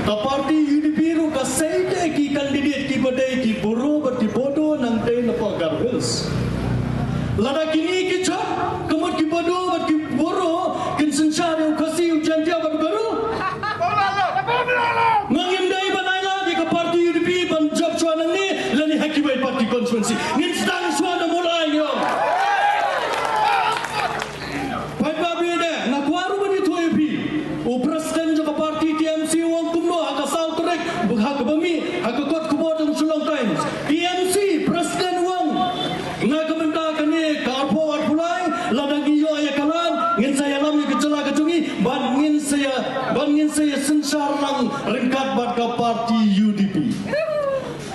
ka party U D P ruh ka sei te ki candidate kiba dei ki Bru bad ki Bodo nangtei napoh Garo Hills. Lada kine ki jop, ka mut ki Bodo bad ki Bru kin synshar ïa u Khasi, u Jaiñtia bad u Garo. Nga ngim dei ban ai lad ïa ka party U D P ban jop shuwa nangne lane ha kiwei pat ki constituency. Ngin sdang shuwa na Mawlai, ngi ong. Paidbah ba ïeit, nga kwah ruh ban ïathuh ïa phi. U president jong ka party T M C u ong kumno ha ka saw tarik, ha kaba mih, ha ka kot khubor jong Shillong Times. T M C president u ong, na ka bynta kane ka arphew arphew lai, lada ngi ïoh ïa ka lad, ngin sa ïalam ïa ka jylla ka jong ngi, bad ngin sa ïa, bad ngin sa ïa synshar lang ryngkat bad ka party U D P.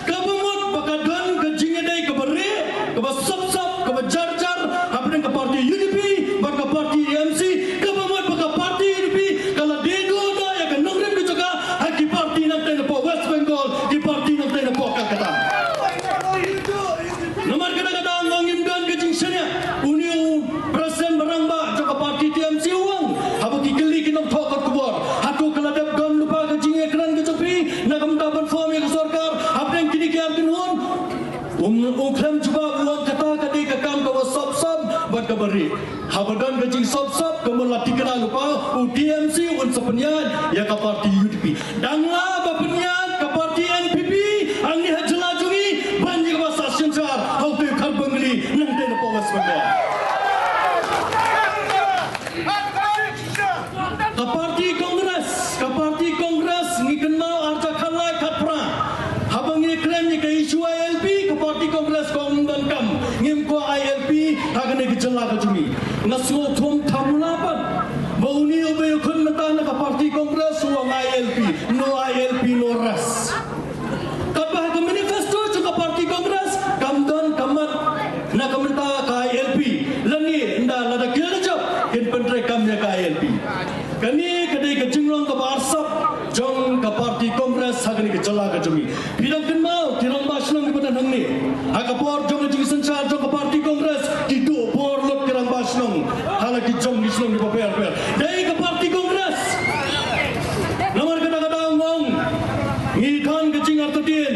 Kaba mut ba ka don ka jingïadei kaba rieh, kaba sop sop, kaba jar jar hapdeng ka party U D P bad ka party T M C, kaba mut ba ka party U D P ka la die duh noh ïa ka nongrim ka jong ka ha ki party nangtei napoh West Bengal, ki party nangtei napoh Calcutta. Namar kata ka daw ngim don ka jingshaniah. Une u president ba rangbah jong ka party T M C u ong, haba ki kylli ki nongthoh kot khubor, hato ka la dep don lypa ka jingïakren ka jong phi na ka bynta ban form ïa ka sorkar hapdeng kine ki ar kynhun? Um, u khlem jubab, u ong kata ka dei ka kam kaba sop sop bad kaba rieh. Haba don ka jingsop sop, ka mut la thikna lypa, u T M C un sa pynïaid ïa ka party U D P. Dang la ba pynïaid ka party N P P hangne ha jylla jong ngi ban ïa kaba sah synshar ha utei u Kharbengli nangtei napoh West Bengal. Ka party Congress, ka party Congress ngi kynmaw arhajar khatlai khatphra, haba ngi kren ïa ka issue I L P, ka party Congress ka ong ym donkam, ngim kwah I L P ha kane ka jylla ka jong ngi. Nga sngewthuh thamla pat ba une uba ïakhun mynta na ka party Congress u ong I L P, no I L P, no rest. Katba ha ka manifesto jong ka party Congress kam don ka mat na ka bynta ka I L P, lane ynda lada ki la jop kin pyntreikam ïa ka I L P. Kane ka dei ka jinglong kaba arsap jong ka party Congress ha kane ka jylla ka jong ngi. Phi dang kynmaw ki rangbah shnong kiba don hangne, ha ka por jong ka jingsynshar jong ka party Congress ki duh bor lut ki rangbah shnong ha la ki jong ki shnong kiba pher pher. Dei ka party Congress. Namar kata ka daw ngong ngi don ka jingartatien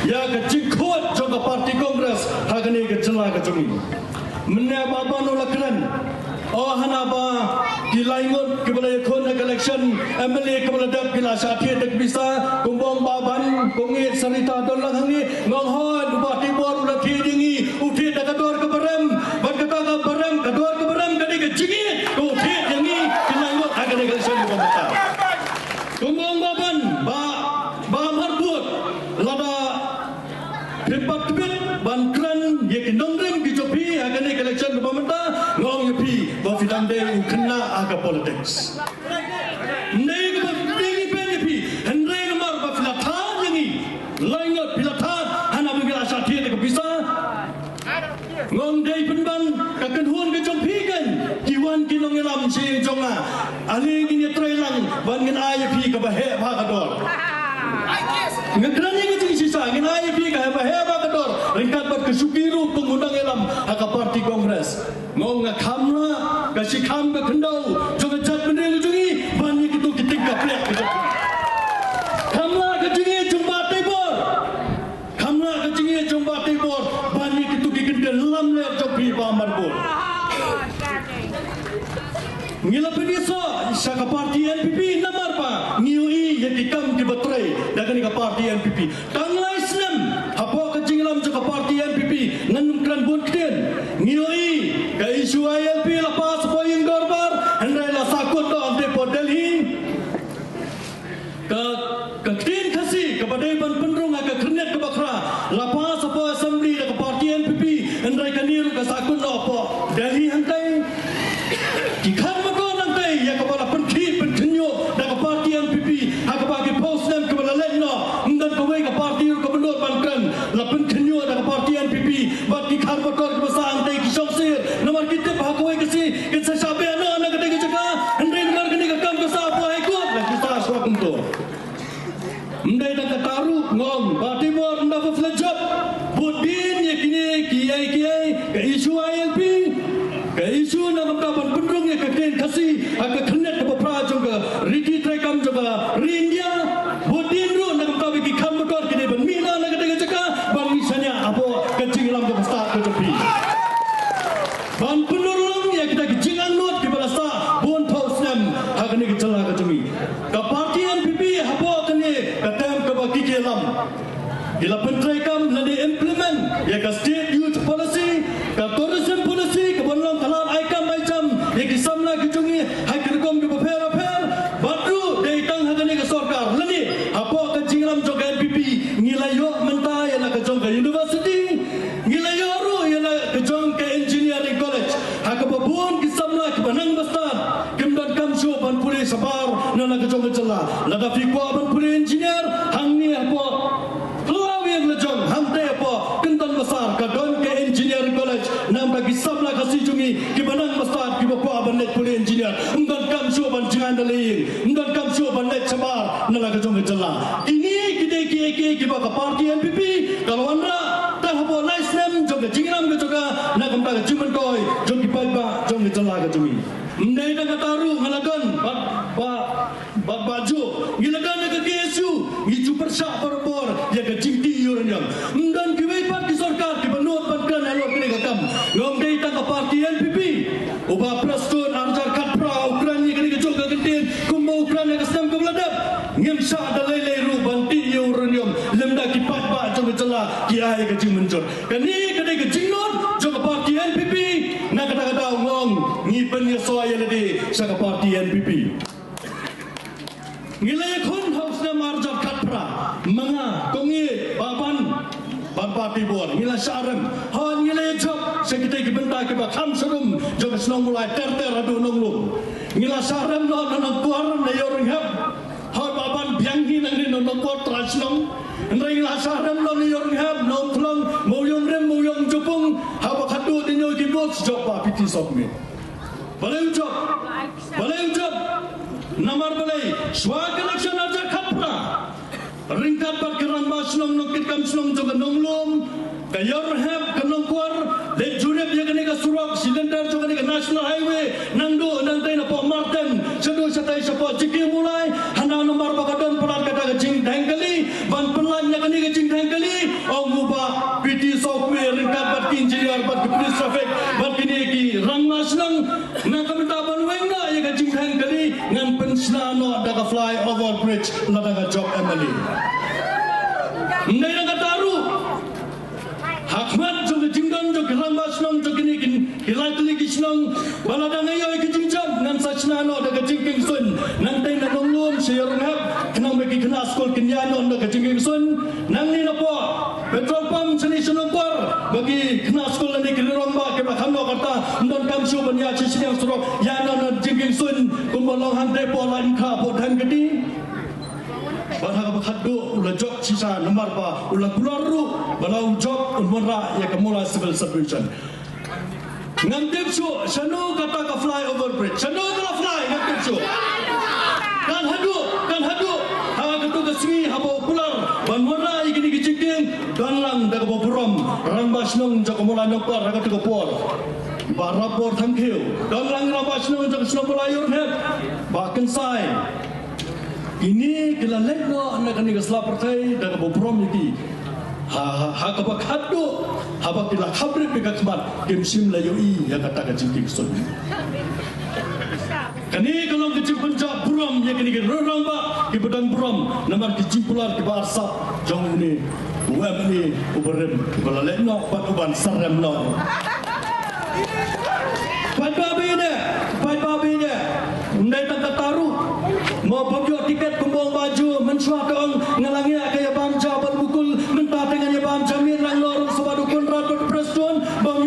ïa ka jingkhuid jong ka party Congress ha kane ka jylla ka jong ngi. Mynne Bah Ban u la kren, o hana ba ki lai ngut kiba la ïakhun ha ka election M L A kiba la dep ki la shah thied da ka pisa, kumba ong Bah Ban, ko ngeit Sarita don lang hangne, ngong hoi, u Bah Teibor u la thied ïa ngi, u thied da ka dor kaba rem, bad kata kaba rem, ka dor kaba rem ka dei ka jingïeit, ko thied ïa ngi ki lai ngut ha kane ka election kaba mynta. Kumba ong Bah Ban, Bah, Bah Marbud, lada phi pat tbit ban kren ïa ki nongrim ki jong phi ha kane ka election kaba mynta, nga ong ïa phi ba phi dang dei u khynnah ha ka politics. Ym dei kaba phi dei ngi peit ïa phi, hynrei namar ba phi la thad ïa ngi lai ngut, phi la thad hana ba ngi la shah thied da ka pisa. Ngong dei pynban ka kynhun ka jong phi kan ki wan ki nongïalam sha jong nga. Ale ngin ïatreilang ban ngin ai ïa phi kaba heh bha ka dor. Nga kren ïa ka jingshisha, ngin ai ïa phi kaba heh bha ka dor ryngkat bad ka shuki ruh kum u nongïalam ha ka party Congress. Ngong nga kham lah ka shikham ka khyndew jong ka jaitbynriew ka jong ngi ban ïa kito ki tyngka pliak ka jong ngi. Kham lah ka jingïeit jong Bah Teibor. Kham lah ka jingïeit jong Bah Teibor ban ïa kito ki kyntien lamler jong phi Bah Marbud. Ngi la pynïasoh sha ka party N P P namar ba ngi ïohi ïa ki kam kiba trei da kane ka party N P P. Tang lai snem hapoh ka jingïalam jong ka party N P P, ngan ym kren bun ktien. Ngi ïohi ka issue I L P la pass hapoh ïing dorbar, hynrei la sahkut noh hangtei hapoh Delhi. Ka, ka ktien Khasi kaba dei ban pynrung ha ka Hynrei kane ruh ka sahkut noh hapoh Delhi hangtai. Ki kham motor hangtai ïa kaba la pynkhih pynkhynñiuh da ka party N P P ha kaba ki phew snem kiba la leit noh. Ym don kawei ka party ruh kaba nud ban kren, la pynkhynñiuh da ka party N P P. Bad ki kham motor kiba sah hangtai ki shong sir namar ki tip ha kawei ka sngi kin sa shah beh noh na katei ka jaka. Hynrei namar kane ka kam ka sah hapoh High Court la ki sah shuwa kumto. Ym dei tang kata ruh, nga ong Bah Timor ynda ba phi la jop, bud dien ïa kine kiei kiei, ka issue I L P, ka issue na ka bynta ban pynrung ïa ka ktien Khasi ha ka khyrnit kaba phra jong ka riti treikam jong ka ri India. Bud dien ruh na ka bynta ba ki kham motor ki dei ban mih noh na katei ka jaka ban mih shaniah hapoh ka jingïalam kaba stad ka jong phi. Ban pynurlong ïa kita ki jingangnud kiba la sah bun phew snem ha kane ka jylla ka jong ngi. Ka party N P P hapoh kane ka term kaba ki ïalam, ki la pyntreikam lane implement ïa ka State Youth Policy, ka Tourism Policy, kaban long ka lad ai kam ai jam ïa ki samla ki jong ngi ha ki rukom kiba pher bapher. Bad ruh dei tang ha kane ka sorkar lane hapoh ka jingïalam jong ka N P P ngi la ïoh mynta ïa la ka jong ka university, ngi la ïoh ruh ïa la ka jong ka engineering college ha kaba bun ki samla kiba nang ba stad kim donkam shuh ban pule shabar na la ka jong ka jylla. Lada phi kwah ban pule engineer hangne hapoh Phyllawiang la jong, hangtei hapoh Kynton Basar ka don ka engineering college. Namar ki samla Khasi jong ngi kiba nang ba stad kiba kwah ban leit pule engineer, ym donkam shuh ban jngai na la ïing, ym donkam shuh ban leit shabar na la ka jong ka jylla. Kine ki dei kiei kiei kiba ka party N P P ka la wanrah tang hapoh lai snem jong ka jingïalam ka jong ka na ka bynta ka jingmyntoi jong ki paidbah jong ka jylla ka jong ngi. Ym dei tang kata ruh, nga la don bad Bah, bad Bah Joe, ngi la don ha ka K S U, ngi ju pyrshah barabor ïa ka jingtih uranium. Ym don kiwei pat ki sorkar kiba nud ban kren halor kane ka kam. Nga ong dei tang ka party N P P. U Bah Prestone arhajar khatphra u kren ïa kane kajuh ka kyntien kumba u kren ha ka snem kaba la dep. Ngim shah da lei lei ruh ban tih ïa u uranium lymda ki paidbah jong ka jylla ki ai ka jingmynjur. Kane ka dei ka jingnud jong ka party N P P. Na kata ka daw nga ong ngi pynïasoh ïa lade sha ka party N P P. Ngi la ïakhun ha u snem arhajar khatphra, ma nga, kong ïeit, Bah Ban, Bah Ban Tibor, ngi la shah rem. Hooid ngi la ïajop sha kitei ki bynta kiba kham sharum jong ka shnong Mawlai ter ter haduh Nonglum. Ngi la shah rem noh na Nongkwar, na Ïewrynghep. Hooid Bah Ban, biang hi nangne na Nongkwar trai shnong. Hynrei ngi la shah rem noh na Ïewrynghep, na Umphlong, Mawïong Rim, Mawïong Jopung, haba khadduh dei ñiew ki bus jop Bah P T Sokme. Balei u jop? Balei u jop? Namar balei? Shuwa ka election arhajar khatphra, ryngkat bad ki rangbah shnong, nongkitkam shnong jong ka Nonglum, ka Ïewrynghep, ka Nongkwar, leit jurip ïa kane ka surok shi lynter jong kane ka National Highway, nangduh nangtei napoh Marten shaduh shatei shapoh Jingkieng Mawlai. Hana namar ba ka don palat kata ka jingdheng kali ban pynlait na kane ka jingdheng kali. Ong u Bah P T Sokme ryngkat bad ki engineer bad ki police traffic bad kine ki rangbah shnong, na ka bynta ban weng noh ïa ka jingdheng kali, ngan pynshna noh da ka flyover bridge lada nga jop M L A. Ym dei tang kata ruh, ha khmat jong ka jingdon jong ki rangbah shnong jong kine ki, ki lai tylli ki shnong, ba lada nga ïoh ïa ka jingjop ngan sa shna noh da ka jingkieng suiñ. Nangtei na Nonglum sha Ïewrynghep khnang ba ki khynnah skul kin ïaid noh da ka jingkieng suiñ. Nangne napoh petrol pump shane sha Nongkwar ba ki khynnah skul lane ki rangbah kiba kham noh kata, ym donkam shuh ban ïaid sha shiliang surok, ïaid noh da ka jingkieng suiñ kumba long hangtei hapoh Laitumkhrah hapoh Dhangketi. Bad ha kaba khatduh u la jop shisha namar ba u la kular ruh ba lada u jop un wanrah ïa ka Mawlai Civil Sub Division. Ngam tip shuh shano kata ka flyover bridge, shano ka la fly, ngam tip shuh. Kan haduh, kan haduh ha katu ka sngi haba u kular ban wanrah ïa kine ki jingkieng, don lang da kaba burom rangbah shnong jong ka Mawlai Nongkwar ha katu ka por. Bah Rapbor Thangkhiew, don lang rangbah shnong jong ka shnong Mawlai Ïewrynghep, Bah Kynsai. Kine ki la leit noh na kane ka sla pyrthei da kaba burom ïa ki. Ha, ha, ha kaba khatduh haba ki la khapbrip ïa ka khmat kim shym la ïohi ïa kata ka jingkieng suiñ. Kane ka long ka jingpynjah burom ïa kine ki rangbah kiba don burom namar ki jingkular kiba arsap jong une u M L A uba rim uba la leit noh bad uban sa rem noh. Paidbah ba ïeit, paidbah ba ïeit. Ym dei tang kata ruh, mo bym ïoh tiket kumba ong Bah Joe, mynshuwa te ong nga la ngiah ka ïa bam ja bad u Mukul, mynta te ngan ïa bam ja miet lang noh ruh sha bad u Conrad bad u Prestone, bym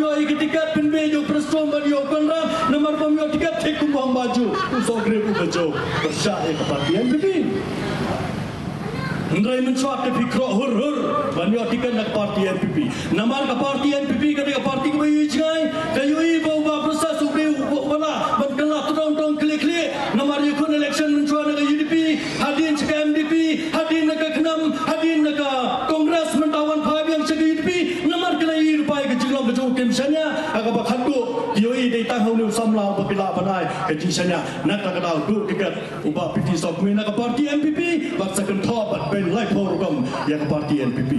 Bad ïoh Conrad, namar bym ïoh tiket thik kumba ong Baju, u Sohgrep u Baju. Pyrshah ïa ka party N P P. Hynrei mynshuwa te phi khroh hur hur ban ïoh tiket na ka party N P P. Namar ka party N P P ka dei ka party kaba ïohi jngai, ka ïohi ba u Bah Prasad u dei u ba la ban kylla tdong tdong khlieh khlieh. Namar ïa khun election mynshuwa na ka U D P, hadien sha ka M D P, hadien na ka KHNAM, hadien na ka Congress, mynta wan phai biang sha ka U D P. Namar ka la ïohi ruh ba ka jinglong ka jong u kim shaniah, ha kaba khatduh ïohi dei tang ha une u samla uba phi lah ban ai ka jingshaniah. Na kata ka daw duh tiket u Bah P T Sawkmie na ka party N P P, bad sa kynthoh bad beiñ laiphew rukom ïa ka party N P P.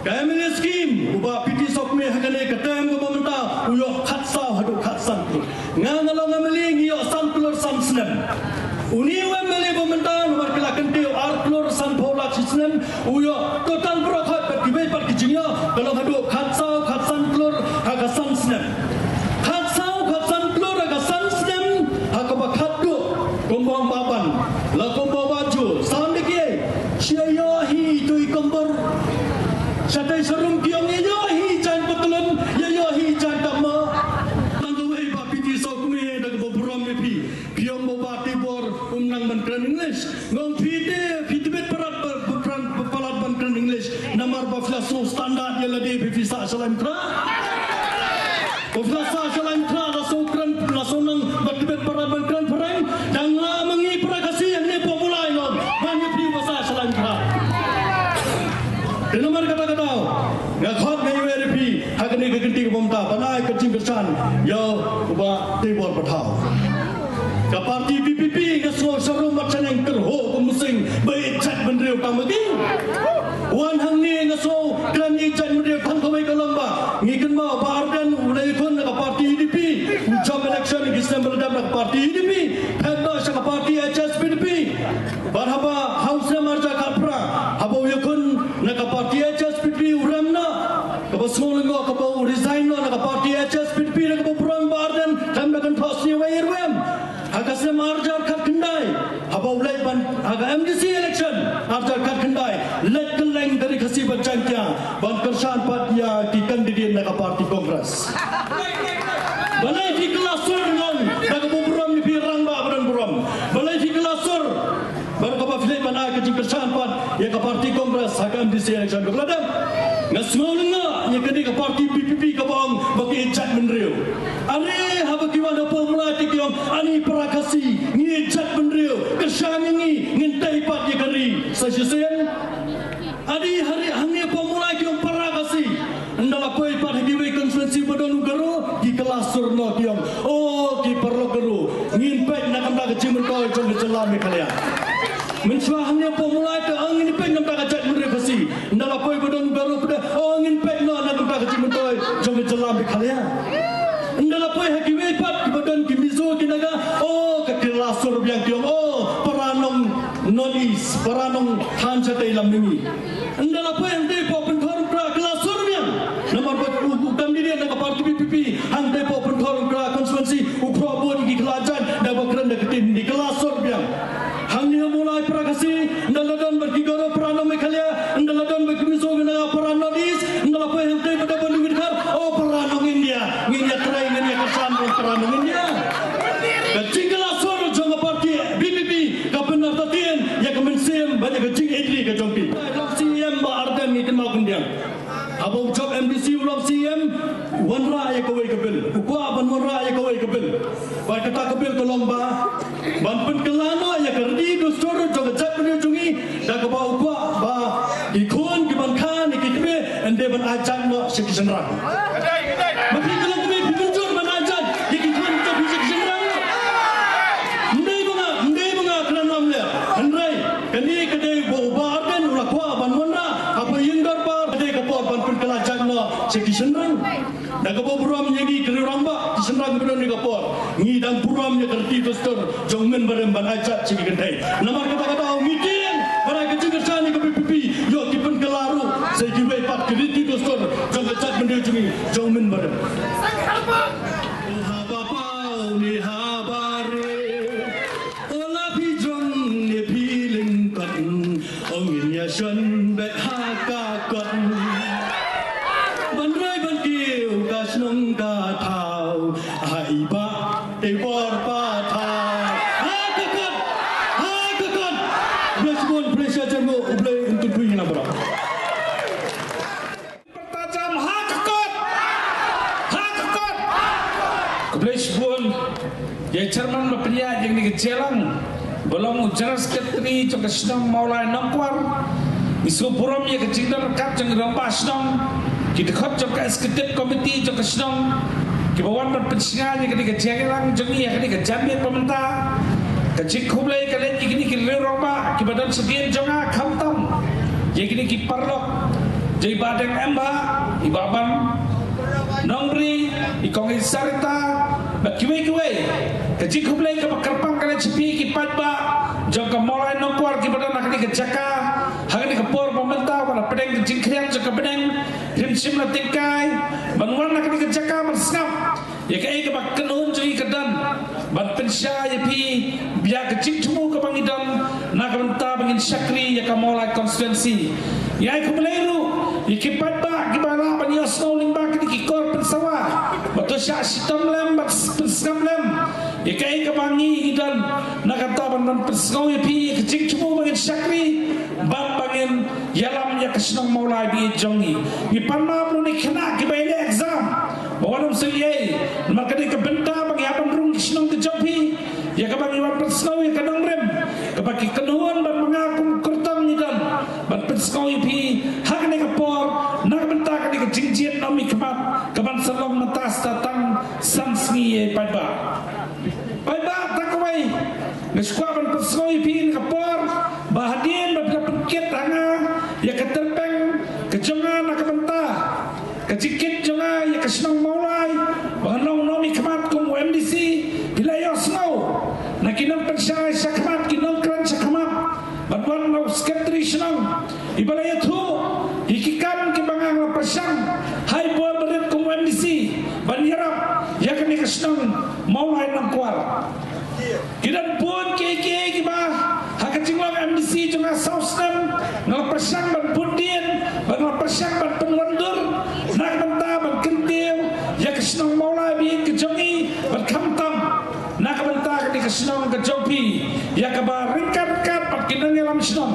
Ka M L A scheme u Bah P T Sawkmie ha kane ka term kaba mynta u ïoh khatsaw haduh khatsan klur. Nga nga long M L A ngi ïoh san klur san snem. Une u M L A ba mynta namar ki la kyntiew ar klur sanphew lak shi snem, u ïoh total baroh khoit bad kiwei pat ki jingïoh ka long haduh khatsaw khatsan klur ha ka san snem. Khatsaw khatsan klur ha ka san snem, ha kaba khatduh kumba ong Bah Ban, la kumba ong Bah Ju, san de kiei, sha ïoh hi tu i kombor. Shatei sharum ki ong ïa ïoh hi jaiñ patlun, ïa ïoh hi jaiñ tama. Nang kawei Bah P T Sawkmie da kaba burom ïa phi. Phi ong ba u Bah Teibor um nang ban kren English. Nga ong phi te, phi tbit palat ba, ba kren, ba palat ban kren English. Namar ba phi la sngew standard ïa lade ba phi sah sha Laitumkhrah. Ba phi la sah sha Laitumkhrah la sngew kren, la sngew nang ba tbit palat ban kren phareng. Dang la ma ngi para Khasi hangne hapoh Mawlai long. Ban ïa phi ba sah sha Laitumkhrah. Te namar kata ka daw nga khot nga ïa phi ha kane ka kynti kaba mynta ban ai ka jingkyrshan ïa u Bah Teibor Pathaw. Ka party V P P nga sngew sharum bad shaneng kyrhuh kum u sing ba ïeit jaitbynriew tang ma ki. Wan hangne nga sngew kren ïeit jaitbynriew tang kawei ka long ba ngi kynmaw Bah Ardent u la ïakhun na ka party U D P, u jop election ki snem ba la dep na ka party U D P, phet noh sha ka party H S P D P. Bad haba ha u snem arhajar khatphra haba u ïakhun na ka party H S P D P u rem noh, kaba sngew lyngngoh kaba u resign noh na ka party H S P D P na kaba burom Bah Ardent khlem da kynthoh sniew ïa ruh em. Ha ka snem arhajar khatkhyndai haba u leit ban ha ka M D C election arhajar khatkhyndai, leit kylleng ka Ri Khasi bad Jaiñtia ban kyrshan pat ïa ki candidate na ka party Congress. Balei phi kylla sur ngan da kaba burom ïa phi rangbah ba don burom? Balei phi kylla sur? Bad kaba phi leit ban ai ka jingkyrshan pat ïa ka party Congress ha ka M D C election kaba la dep. Nga sngew lyngngoh ïa kane ka party V P P kaba ong ba ki ïeit jaitbynriew. Are haba ki wan hapoh Mawlai te ki ong ani para Khasi ngi ïeit jaitbynriew, kyrshan ïa ngi, ngin tei pat ïa ka ri sa shisien. Adi hari hangne hapoh Mawlai ki ong para Khasi. Ynda la poi pat ha kiwei constituency ba don u Garo, ki kylla sur noh ki ong, o ki paralok Garo, ngin peit na ka bynta ka jingmyntoi jong ka jylla Meghalaya. Mynshuwa hangne hapoh Mawlai te ong ngin peit na ka bynta ka jaitbynriew Khasi. Ynda la poi ba don u Garo pat, o ngin peit noh na ka bynta ka jingmyntoi jong ka jylla Meghalaya. Ynda la poi ha kiwei pat kiba don ki Mizo ki Naga, o ka kylla sur biang ki ong, o para nong North East, para nong thain shatei lam mihngi. Ynda la poi hangtei hapoh Pynthorumkhrah kylla sur biang. Namar ba u, u candidate na ka party V P P hangtei hapoh Pynthorumkhrah constituency u phroh vote ïa ki khylla jaiñ da ba kren da ka ktien Hindi, kylla sur biang. Hangne ha Mawlai para Khasi, ynda la don bad ki Garo para nong Meghalaya, ynda la don bad ki Mizo ki Naga para North East, ynda la poi hangtei ba da ba ngi dkhar, o para nong India, ngin ïatrei ngin ïakyrshan bad para nong India. Ka jingkylla sur jong ka party V P P ka pynartatien ïa ka mynsiem bad ïa ka jingïeit ri ka jong phi. Long C E M Bah Ardent ngi kynmaw khyndiat. Haba u jop M D C u long C E M, u wanrah ïa kawei ka bill, u kwah ban wanrah ïa kawei ka bill. Bad kata ka bill ka long ba ban pynkylla noh ïa ka riti dustur jong ka jaitbynriew jong ngi, da kaba u kwah ba ki khun ki ban kha ne ki kmie ym dei ban ai jait noh sha ki shynrang. Ma phi ka long kmie phi mynjur ban ai jait ïa ki khun jong phi sha ki shynrang? Ym dei ba nga, ym dei ba nga kren lamler. Hynrei kane ka dei ba u Bah Ardent u la kwah ban wanrah haba ïing dorbar, ka dei ka por ban pynkylla jait noh sha ki shynrang. Da kaba burom ïa ngi ki riew rangbah, ki shynrang ba don ha kane ka por, ngi dang burom ïa ka riti dustur jong mynbarim ban ai jait sha ki kynthei. Namar kata ka daw ngi tieng ban ai ka jingkyrshan ïa ka V P P, ïoh ki pynkylla ruh sa ïa kiwei pat ki riti dustur jong ka jaitbynriew jong ngi jong mynbarim. O haba paw ne haba re, o la phi jong ne phi lyngkot, o ngin ïa shon beit ha ka kot. Ban roi ban kiew ka shnong ka thaw. Khublei shibun ïa i chairman ba pynïaid ïa kane ka jingïalang, ba long u general secretary jong ka shnong Mawlai Nongkwar. Ngi sngewburom ïa ka jingdon ryngkat jong i rangbah shnong, ki dkhot jong ka executive committee jong ka shnong, kiba wan ban pynshngaiñ ïa kane ka jingïalang jong ngi ha kane ka janmiet ba mynta. Ka jingkhublei ka leit ïa kine ki rangbah kiba don shadien jong nga, khamtam ïa kine ki paralok, jong i Bah Deng Embah, i Bah Ban Nongbri, i Kong Sarita, bad kiwei kiwei. Ka jingkhublei kaba kyrpang ka leit sha phi ki paidbah jong ka Mawlai Nongkwar kiba don ha kane ka jaka ha kane ka por ba mynta, ba la pdeng ka jingkhriang jong ka bneng, phim shym la tyngkai ban wan ha kane ka jaka ban sngap ïa kaei kaba ka kynhun jong ngi ka don ban pynshai ïa phi ïa ka jingthmu kaba ngi don na ka bynta ba ngin shakri ïa ka Mawlai constituency. Ngi ai khublei ruh ïa ki paidbah kiba lah ban ïohsngew lyngba kine ki kor pynsawa, ba to shah shitom lem bad pynsngap lem ïa kaei kaba ngi don na ka bynta ban pynsngew ïa phi ïa ka jingthmu ba ngin shakri bad ba ngin ïalam ïa ka shnong Mawlai ba ïeit jong ngi. Ngi pan map ruh na ki khynnah kiba ïaleh exam, ba wat nym suidñiew, namar ka dei ka bynta ba ngi hap ban rung ki shnong ka jong phi, ïa kaba ngi wan pynsngew ïa ka nongrim kaba ki kynhun bad ma nga kum kyrtong ngi don ban pynsngew ïa phi ha kane ka por, na ka bynta kane ka jingjia nongmihkhmat kaban sa long mynta sa tang san sngi, ïa i paidbah. Paidbah, tang kawei nga sngewkwah ban pynsngew ïa phi ha kane ka por, ba hadien ba phi la pynkit ha nga ïa ka tyrpeng ka jong nga na ka bynta ka jingkit jong nga ïa ka shnong Mawlai ba ngan long nongmihkhmat kum u M D C, phi la ïohsngew na ki nongpynshai shakhmat, ki nongkren shakhmat, bad wan na u secretary shnong, iba la ïathuh ïa ki kam kiba nga la pyrshang ha i bor barit kum u M D C ban ïarap ïa kane ka shnong Mawlai Nongkwar. Ki don bun kiei kiei kiba ha ka jinglong M D C jong nga saw snem nga la pyrshang ban bud dien, ba nga la pyrshang ban pynwandur na ka bynta ban kyntiew ïa ka shnong Mawlai ba ïeit ka jong ngi, bad khamtam na ka bynta kane ka shnong ka jong phi, ïa kaba ryngkat ryngkat bad ki nongïalam shnong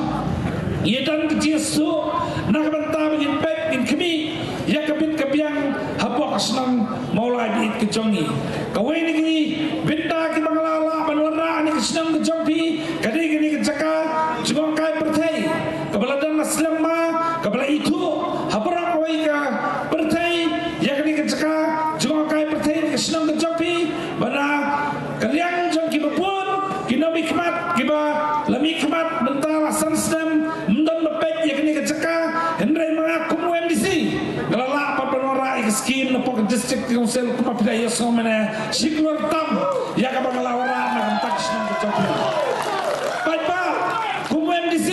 ngi don ka jingsuk na ka bynta ba ngin peit ngin khmih ïa ka bit ka biang hapoh ka shnong Mawlai ba ïeit ka jong ngi. Kawei na ki bynta kiba nga la lah ban wanrah ha kane ka shnong ka jong phi ka dei kane ka jaka jngohkai pyrthei kaba la don la slem ma, kaba la ithuh ha baroh kawei ka pyrthei ïa kane ka jaka jngohkai pyrthei ka shnong ka jong phi, ba na ka liang jong kiba bun ki nongmihkhmat kiba la mihkhmat mynta la san snem ym don ba peit ïa kane ka jaka, hynrei ma nga kum u M D C nga la lah pat ban wanrah ïa ka skim na pdeng ka District Council kumba phi la ïohsngew mynne, shi klur tam ïa kaba nga la wanrah na ka bynta ka shnong ka jong phi. Paidbah, kum u M D C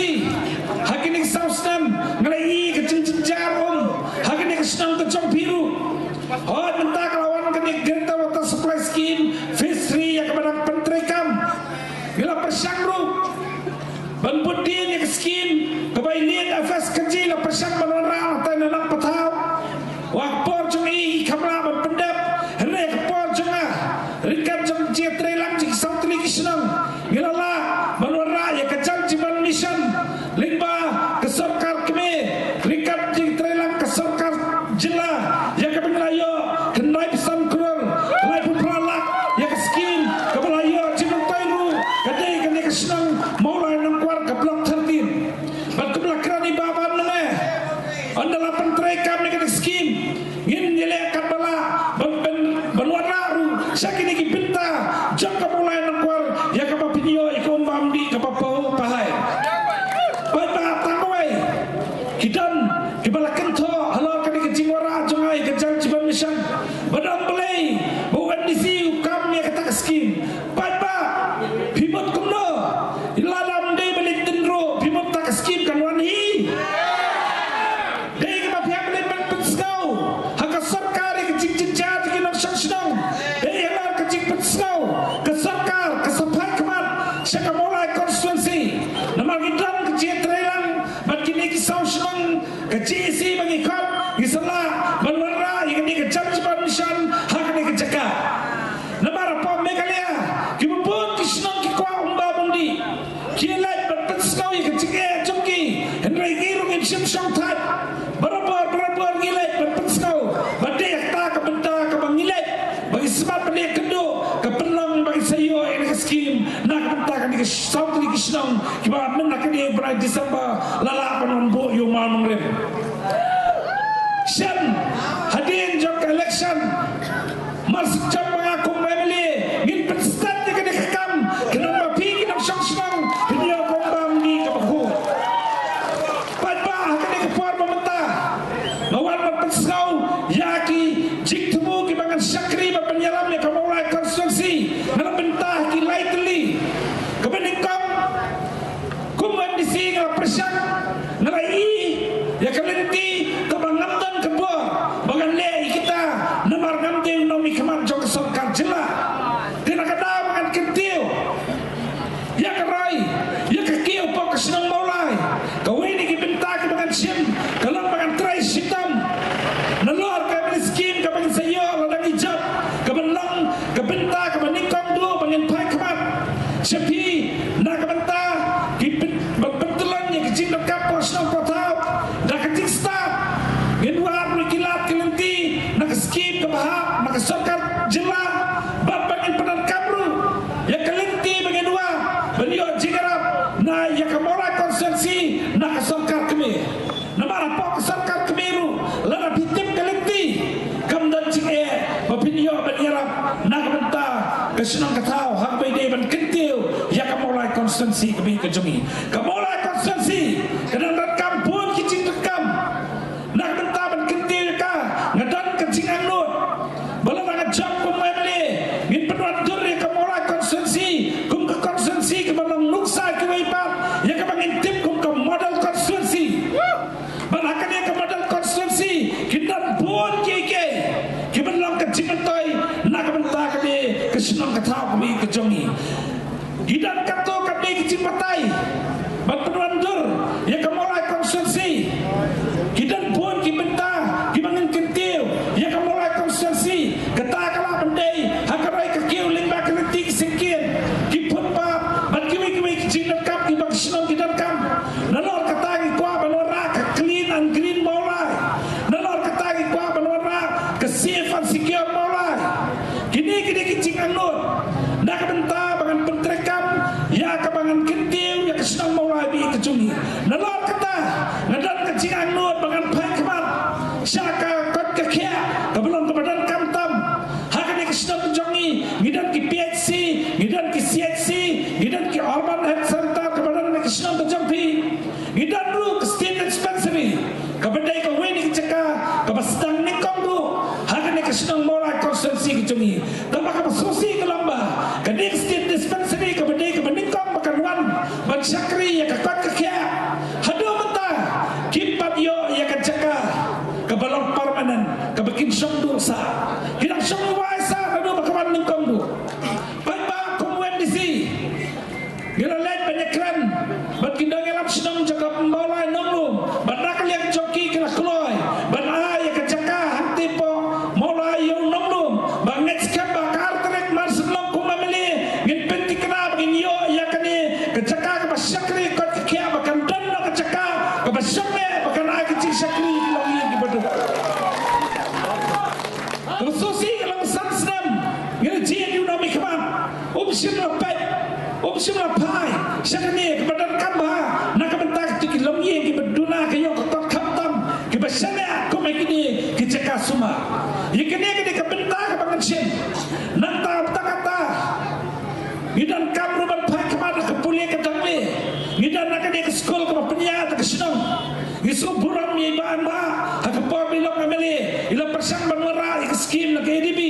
ha kine ki saw snem nga la ïohi ka jingjynjar um ha kane ka shnong ka jong phi ruh. Hooid, mynta ka la wan kane ka Greater Water Supply Scheme Phase three ïa kaba dang pyntreikam. Ngi la pyrshang ruh ban bud dien ïa ka skim kaba i Liet F S Kynji la pyrshang ban wanrah hangtai na Nongpathaw. Ha ka por jong i kam lah ban pyndep, hynrei ha ka por jong nga, ryngkat jong ka jingtreilang jong ki saw tylli ki shnong, ngi la lah ban wanrah ïa ka Jal Jeevan Mission lyngba ka sorkar kmie, ryngkat jingtreilang ka sorkar jylla, ïa kaba ngi la ïoh khyndai phew san klur laiphew phra lak ïa ka skim kaba la ïoh jingmyntoi ruh ka dei kane ka shnong Mawlai Nongkwar ka Block thirteen. Bad kumba la kren i Bah Ban mynne, ynda la pyntreikam ïa kane ka skim, ngin ïaleh katba lah ban, ban, ban wanrah ruh sha kine ki bynta jong ka Mawlai Nongkwar ïa kaba pynïoh ïa ka um bam dih kaba pahuh pahai. Paidbah, tang kawei, ki don kiba la kynthoh halor kane ka jingwanrah jong nga ïa ka Jal Jeevan Mission, ba don balei ba u M D C u kam ïa kata ka skim. Paidbah, phi mut kumno? Lada ym dei ba leit dien ruh, phi mut kata ka skim kan wan hi? Dei kaba phi hap leit ban pynsngew ha ka sorkar ïa ka jingjynjar jong ki nongshong shnong. Dei halor ka jingpynsngew ka sorkar ka sa phai khmat sha ka Mawlai constituency. Namar ngi don ka jingtreilang bad kine ki saw shnong ka G E C ba ngi khot, ngi sa lah ban wanrah ïa kane ka Jal Jeevan Mission ha kane ka jaka. Namar hapoh Meghalaya kiba bun ki shnong ki kwah um bam um dih. Ki leit ban pynsngew ïa ka jingeh jong ki, hynrei ngi ruh ngim shym shong thait. Barabor, barabor ngi leit ban pynsngew. Bad dei kata ka bynta kaba ngi leit, ba ngi smat ban leit Bnai December la lah ban wan buh ïa u mawnongrim. Shen hadien jong ka election, mar shu jop ma nga kum MLA, ngin pynstet ïa kane ka kam, khnang ba phi ki nongshong shnong phin ïoh kumba mih kaba khuid. Paidbah, ha kane ka por ba mynta nga wan ban pynsngew ïa ki jingthmu kiba ngan shakri ban pynïalam ïa ka Mawlai constituency na ka bynta ki lai tylli. Kaba nyngkong, kum u MDC nga la pyrshang, nga la ïohi ïa ka lynti kaba ngam don ka bor ba ngan leh ïa kita, namar ngam dei u nongmihkhmat jong ka sorkar jylla. Te na ka daw ba ngan kyntiew ïa ka rai, ïa ka kiew hapoh ka shnong Mawlai, kawei na ki bynta kiba ngan shim ka long ba ngan trei shitom nalor ka MLA scheme kaba ngin sa ïoh lada ngi jop, kaba long ka bynta kaba nyngkong duh ba ngin phai khmat sha phi na ka bynta ki pyn-, ban pyntyllon ïa ka jingdonkam poh shnong poh thaw. Da ka jingstad ngin wad ruh ki lad ki lynti na ka scheme kaba hap na ka sorkar jylla, bad ba ngin pyndonkam ruh ïa ka lynti ba ngin wad ban ïoh jingïarap na ïa ka Mawlai constituency na ka sorkar kmie. Namar hapoh ka sorkar kmie ruh, lada phi tip ka lynti, kam don jingeh ba phin ïoh ban ïarap na ka bynta ka shnong ka thaw, haba ïadei ban kyntiew ïa ka Mawlai constituency kaba ka jong ngi. Ka Mawlai constituency ka dang donkam bun ki jingdonkam. Na ka bynta ban kyntiew ïa ka, nga don ka jingangnud ba lada nga jop kum u MLA, ngin pynwandur ïa ka Mawlai constituency kum ka constituency kaba long nuksa kiwei pat, ïa kaba ngin tip kum ka model constituency. Bad ha kane ka model constituency kin don bun kiei kiei kiban long ka jingmyntoi na ka bynta kane ka shnong ka thaw kaba ka jong ngi. Ki don katto katne ki jingbatai ban pynwandur ïa ka Mawlai constituency. Ki don bun ki bynta kiba ngin kyntiew ïa ka Mawlai constituency. Kata ka lah ban dei ha ka roi ka kiew lyngba ka lynti ki syngkien, ki footpath bad kiwei kiwei ki jingdonkam kiba ka shnong ki donkam. Nalor kata ngi kwah ban wanrah ka Clean and Green Mawlai. Nalor kata ngi kwah ban wanrah ka Safe and Secure Mawlai. Kine kine ki jingangnud na ka bynta ba ngan pyntreikam ïa kaba ngan kyntiew ïa ka shnong Mawlai ba ka jong ngi. Nalor kata nga don ka jingangnud ba ngan phai khmat sha ka kot ka khiah kaba long kaba donkam tam. Ha kane ka shnong ka jong ngi ngi don ki PHC, ngi don ki CHC, ngi don ki Urban Health Centre kaba don ha ka shnong ka jong phi. Ngi don ruh ka State Dispensary kaba dei kawei na ki jaka kaba sdang nyngkong ruh ha kane ka shnong Mawlai constituency ka jong ngi. Tangba kaba sngewsih ka long ba kane ka State Dispensary kaba dei kaba nyngkong ba kan wan ban shakri ïa ka kot ka khiah, haduh mynta kim pat ïoh ïa ka jaka kaba long permanent kaba kin shong duh sah. Ki dang shong wai sah naduh ba ka wan nyngkong ruh. Paidbah, kum u MDC ngi la leit ban ïakren bad ki nongïalam shnong jong ka Mawlai Nonglum, bad na ka liang jong ki ki la kloi ban ai ïa ka jaka hangtei hapoh Mawlai ïa u Nonglum. Ba ngeit skhem ba ka ar tarik March, nga long kum u MLA, ngin pynthikna ba ngin ïoh ïa kane ka jaka kaba shakri kot ka khiah, ba kan don noh ka jaka kaba shong eh, ba kan ai ka jingshakri ïa ki longïing kiba duk. Kaba sngewsih ka long san snem ngi la jied ïa u nongmihkhmat, um shym la peit, um shym la phai sha kane kaba donkam bha na ka bynta kito ki longïing kiba duna ka ïoh ka kot khamtam, kiba shaniah kum ha kine ki jaka sumar. Ïa kane ka dei ka bynta kaba ngan shim. Nangta bad kata, ngi donkam ruh ban phai khmat ha ka pule ka Dangle. Ngi don na kane ka skul kaba pynïaid ha ka shnong. Ngi sngewburom ïa i Bah Anbah, ha ka por ba i long MLA i la pyrshang ban wanrah ïa ka skim na ka ADB.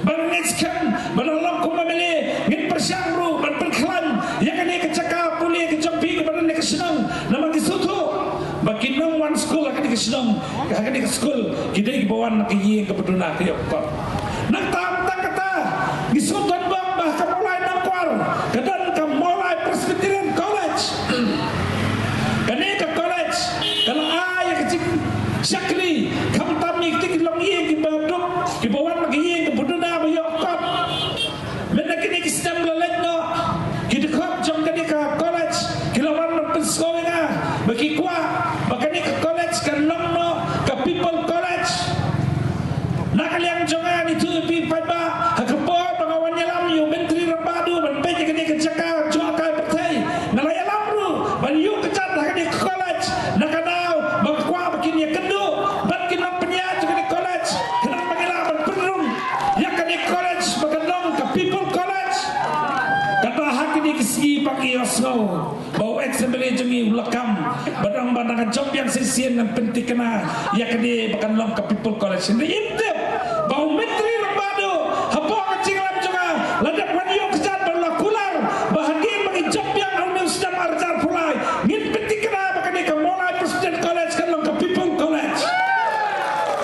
Bad nga ngeit skhem ba lada long kum u MLA ngin pyrshang ruh ban pynkhlaiñ ïa kane ka jaka pule ka jong phi kaba don ha ka shnong. Namar ngi sngewthuh ba ki nongwan skul ha kane ka shnong, ha kane ka skul ki dei kiba wan na ka ïing kaba duna ka ïoh kot. Nangta bad kata, ngi sngewthuh bha ba ha ka Mawlai Nongkwar ka don ka Mawlai Presbyterian College. Kane ka college ka la ai ïa ka jingshakri khamtam ïa kito ki longïing kiba duk, kiba wan na ka ïing kaba duna ba ïoh kot. Mynta kine ki snem la leit noh, ki dkhot jong kane ka college ki la wan ban pynsngew ïa nga ba ki kwah ba kane ka college kan long noh ka People College. Na ka liang jong nga, ngi ïathuh ïa phi paidbah, ha ka por ba nga wan ïalam ïa u Myntri Rangbah Duh ban peit ïa kane ka jaka jngohkai pyrthei, nga la ïalam ruh ban ïoh ka u la kam, ba dang ba dang ka jop ïa ka shisien ngan pynthikna ïa kane ba kan long ka People College. Hynrei im tip ba u Myntri Rangbah Duh hapoh ka jingïalam jong nga la dep wan ïoh kjat ba la kular ba hadien ba ngi jop ïa une u snem arhajar arphew lai ngin pynthikna ba kane ka Mawlai President College kan long ka People College.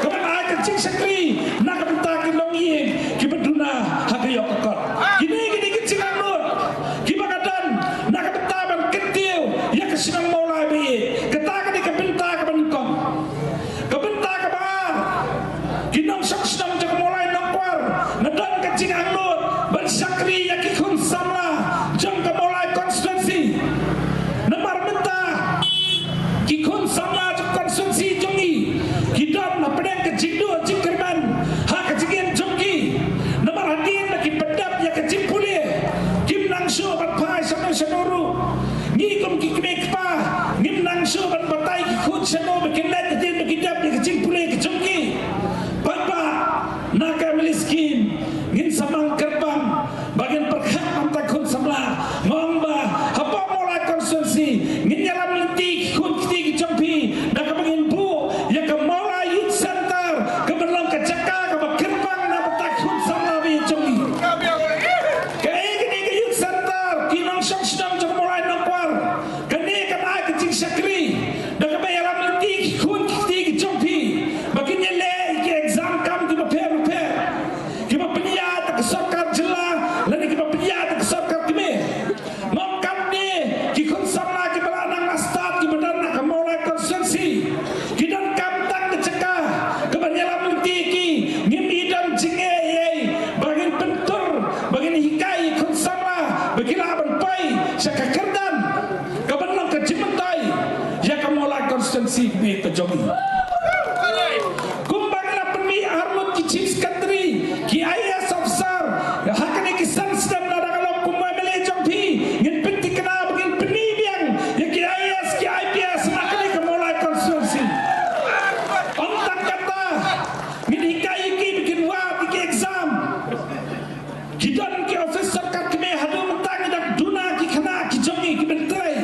Ka ban ai ka jingshakri na ka bynta ki longïing kiba duna ha ka ïoh ka kot. Kine kine ki jingangnud kiba ka don na ka bynta ban kyntiew ïa ka shnong Mawlai ba ïeit. Kata ka dei ka bynta kaba nyngkong. Ka bynta kaba ar, ki nongshong shnong jong ka Mawlai Nongkwar, nga don ka jingangnud ban shakri ïa ki khun samla jong ka Mawlai constituency. Namar mynta ki khun samla jong constituency jong ngi ki don hapdeng ka jingduh jingkyrmen ha ka jingim jong ki. Namar hadien ba ki pyndep ïa ka jingpule, kim nang shuh ban phai shano shano ruh. Ngi kum ki kmie kpa ngim nang shuh ban batai ki khun shano ba kin leit hadien ba ki dep ïa ka jingpule ka jong ki. Paidbah, na ka M L A scheme ngin sa mang kyrpang ba ngin pyrkhat na ka bynta ki khun samla. Nga ong ba hapoh Mawlai constituency ngin ïalam lynti ki khun kti ki jong phi da kaba ngin buh ïa ka Mawlai Youth Center, ka ban long ka jaka kaba kyrpang na ka bynta ki khun samla ba ïeit jong ngi. Kaei kane ka Youth Center, ki nongshong shnong jong ka Mawlai Nongkwar? Kane kan ai ka jingshakri da kaba ïalam lynti ki khun ki kti ki jong phi ba kin ïaleh ïa ki exam kam kiba pher bapher, kiba pynïaid da ka sorkar jylla lane kiba pynïaid da ka sorkar kmie. Ngam katne ki khun samla kiba la nang la stad kiba don ha ka Mawlai constituency ki donkam tang ka jaka ka ban ïalam lynti ïa ki. Ngim i don jingeh ei ei ba ngin pyntur, ba ngin hikai ïa ki khun samla ba ki lah ban poi sha ka kyrdan ka ban long ka jingmyntoi ïa ka Mawlai constituency kmie ka jong ngi. Kumba ngi la pynmih arngut ki chief secretary, ki I A S officer ha kane ki san snem lada nga long kum u M L A jong phi, ngin pynthikna ba ngin pynmih biang ïa ki I A S, ki I P S na kane ka Mawlai constituency. Ym tang katta, ngin hikai ïa ki ba kin wad ïa ki exam. Ki don ki office sorkar kmie haduh mynta, ngi dang duna ki khynnah ki jong ngi kiban trei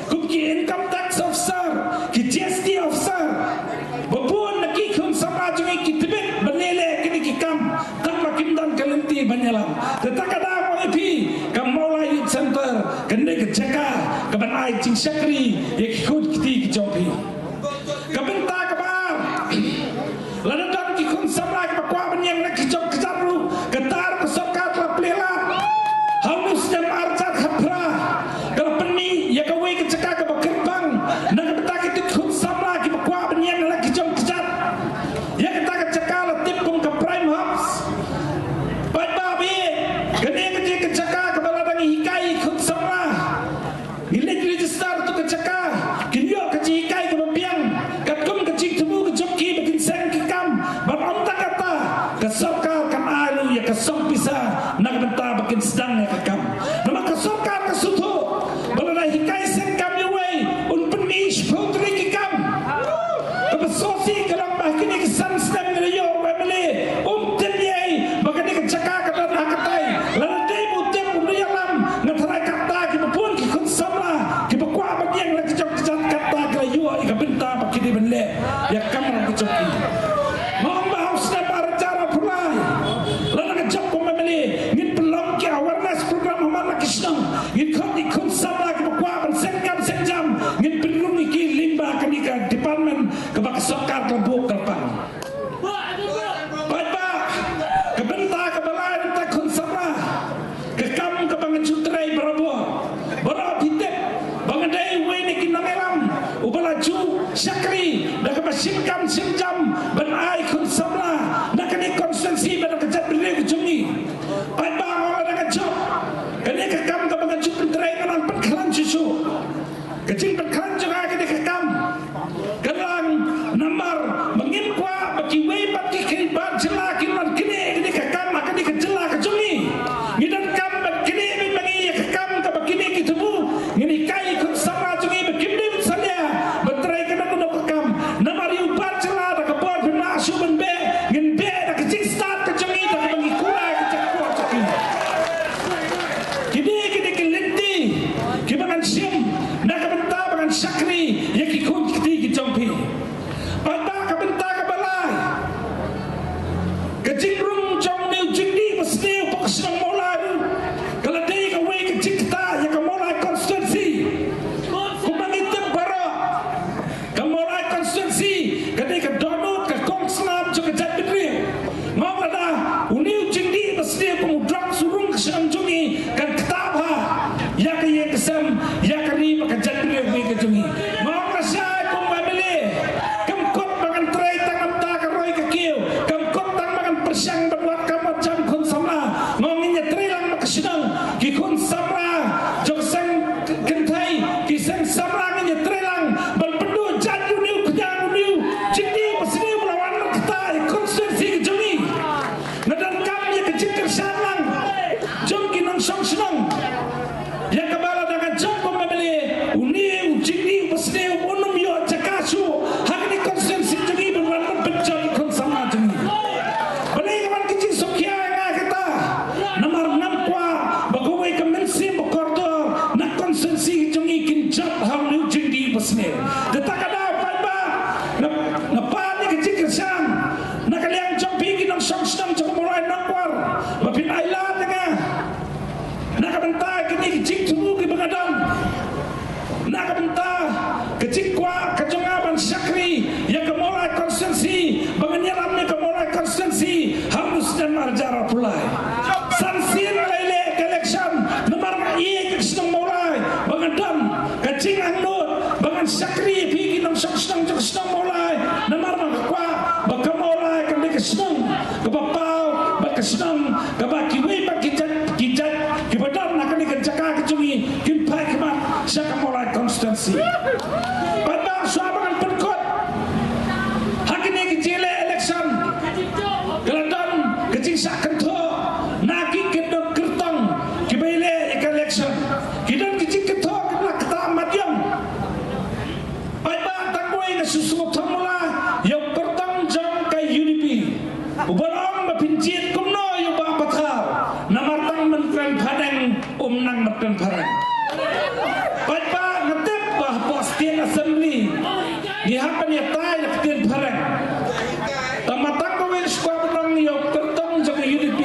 kum ki income tax officer, ki G S T officer. Ba bun na ki khun samla jong ngi ki tbit ban leh leh kine ki kam tang ba kim don ka lynti ban ïalam. Te ta ka daw ong ïa phi, ka Mawlai Youth Center kan dei ka jaka ka ban ai jingshakri ïa ki khun kti ki jong phi. Ka bynta kaba ar, lada don ki khun samla kiba kwah ban ïeng na ki jong kjat ruh, kata ruh ka sorkar ka la plie lad. Ha une u snem arhajar khatphra ka la pynmih ïa kawei ka jaka kaba kyrpang na ka bynta kito ki khun samla kiba kwah ban ïeng na ki jong kjat. Ïa kata ka jaka la tip kum ka Prime House. Paidbah, kane ka dei ka jaka kaba lada ngi hikai ïa ki khun samla, ngi leit register tu ka jaka, kin ïoh ka jinghikai kaba biang katkum ka jingthmu ka jong ki ba kin seng ki kam. Bad ym tang katta, ka sorkar kan ai ruh ïa ka song pisa na ka bynta ba kin sdang ïa ka kam. Namar ka sorkar ka sngewthuh ba lada hikai seng kam ïa uwei, un pynmih shiphew tylli ki kam. Kaba sngewsih ka long ba ha kine ki san snem ngi la ïoh u M L A, um tip ei ei ba kane ka jaka ka don ha katai. Lada dei ba u tip, um da ïalam. Nga tharai katta kiba bun ki khun samla kiba kwah ban ïeng na ki jong ki jait katta ki la ïoh ïa ka bynta ba ki dei ban leh ïa ka kamram ka jong ki. Nga ong ba ha u snem arhajar arphew lai, lada nga jop kum u M L A, ngin pynlong ki awareness program ha man la ki shnong. Ngin khot ïa ki khun samla kiba kwah ban seng kam seng jam, ngin pynrung ïa ki lyngba kane ka department kaba ka sorkar ka la buh kyrpang. Paidbah, ka bynta kaba lai na ka bynta ki khun samla, ka kam kaba nga ju trei barabor. Baroh phi tip ba nga dei uwei na ki nongïalam uba la ju shakri da kaba shim kam shim jam ban ai khun samla na kane ka constituency bad na ka jaitbynriew ka jong ngi. Paidbah, nga ong lada nga jop, kane ka kam kaba nga ju pyntrei nga nang pynkhlaiñ shuh shuh. Ka jingpynkhlaiñ jong nga ha kane ka kam ka long namar ba ngim kwah ba kiwei pat ki kynbat jylla kin wan knieh ïa kane ka kam ha kane ka jylla ka jong ngi. Ngi donkam ban knieh beit ma ngi ïa ka kam kaba kine ki thmu. Ngin hikai ïa ki khun samla jong ngi ba kim dei ban salia ban trei kano kano ka kam. Namar ïa u bat jylla da Ka jingrung jong une u jingdih basniew hapoh ka shnong Mawlai ruh ka la dei kawei ka jingktah ïa ka Mawlai constituency. Kumba ngi tip baroh, ka Mawlai constituency ka dei ka dohnud, ka kongsnam jong ka jaitbynriew. Nga ong lada une u jingdih basniew kum u drok surung ka shnong jong ngi kan ktah bha ïa ka ïing ka sem, ïa ka ri bad ka jaitbynriew ka jong ngi. Nga ong lashai kum u M L A, kam kut ba ngan trei tang namar ka roi ka kiew, kam kut tang ba ngan pyrshang ban wad kam wad jam khun samla. Nga ong ngin ïa trei lang bad ka shnong, ki khun samla jong seng kynthei, ki seng samla, ngin ïa trei lang ban pynduh jait ïa une u khñiang, une u jingdih basniew ba la wan ban ktah ïa ka constituency ka jong ngi. Nga donkam ïa ka jingkyrshan lang jong ki nongshong shnong ïa kaba lada nga jop kum u M L A, une u jingdih basniew un ym ïoh jaka shuh ha kane ka constituency jong ngi ban wan ban pynjot ïa ki khun samla jong ngi. Balei ka wan ka jingsngewkhia ïa nga kata? Namar ngam kwah ba kawei ka mynsiem ba kordor na ka constituency jong ngi kin jot ha une u jingdih basniew. Kata ka daw paidbah, nga, nga pan ïa ka jingkyrshan na ka liang jong phi ki nongshong shnong jong ka Mawlai Nongkwar ba phin ailad ïa nga na ka bynta kine ki jingthmu kiba nga don, na ka bynta ka jingkwah ka jong nga ban shakri ïa ka Mawlai constituency, ba ngan ïalam ïa ka Mawlai constituency ha une u snem ar hajar arphew lai. San sien nga la ïaleh ka election namar nga ïeit ïa ka shnong Mawlai, ba nga don ka jingangnud ba ngan shakri ïa phi ki nongshong shnong jong ka shnong Mawlai, namar ba nga kwah ba ka Mawlai kan dei ka shnong kaba paw bad ka shnong kaba kiwei pat ki jait, ki jait kiba don ha kane ka jaka ka jong ngi kin phai khmat sha ka Mawlai constituency. Paidbah, shuwa ba ngan pynkut ha kine ki jingïaleh election, ka la don ka jingshah kynthoh na ki kyndoh kyrtong kiba ïaleh ïa ka election. Ki don ki jingkynthoh kiba la ktah mat ïong. Paidbah, tang kawei nga shu sngewthuh mula ïa u kyrtong jong ka U D P, uba la ong ba phin jied kumno ïa u Bah Pathar, namar tang ban kren phareng um nang ban kren phareng. Paidbah, nga tip ba hapoh State Assembly ngi hap ban ïatai da ka ktien phareng. Tang ma tang kawei shu kwah ban ong ïa u kyrtong jong ka U D P,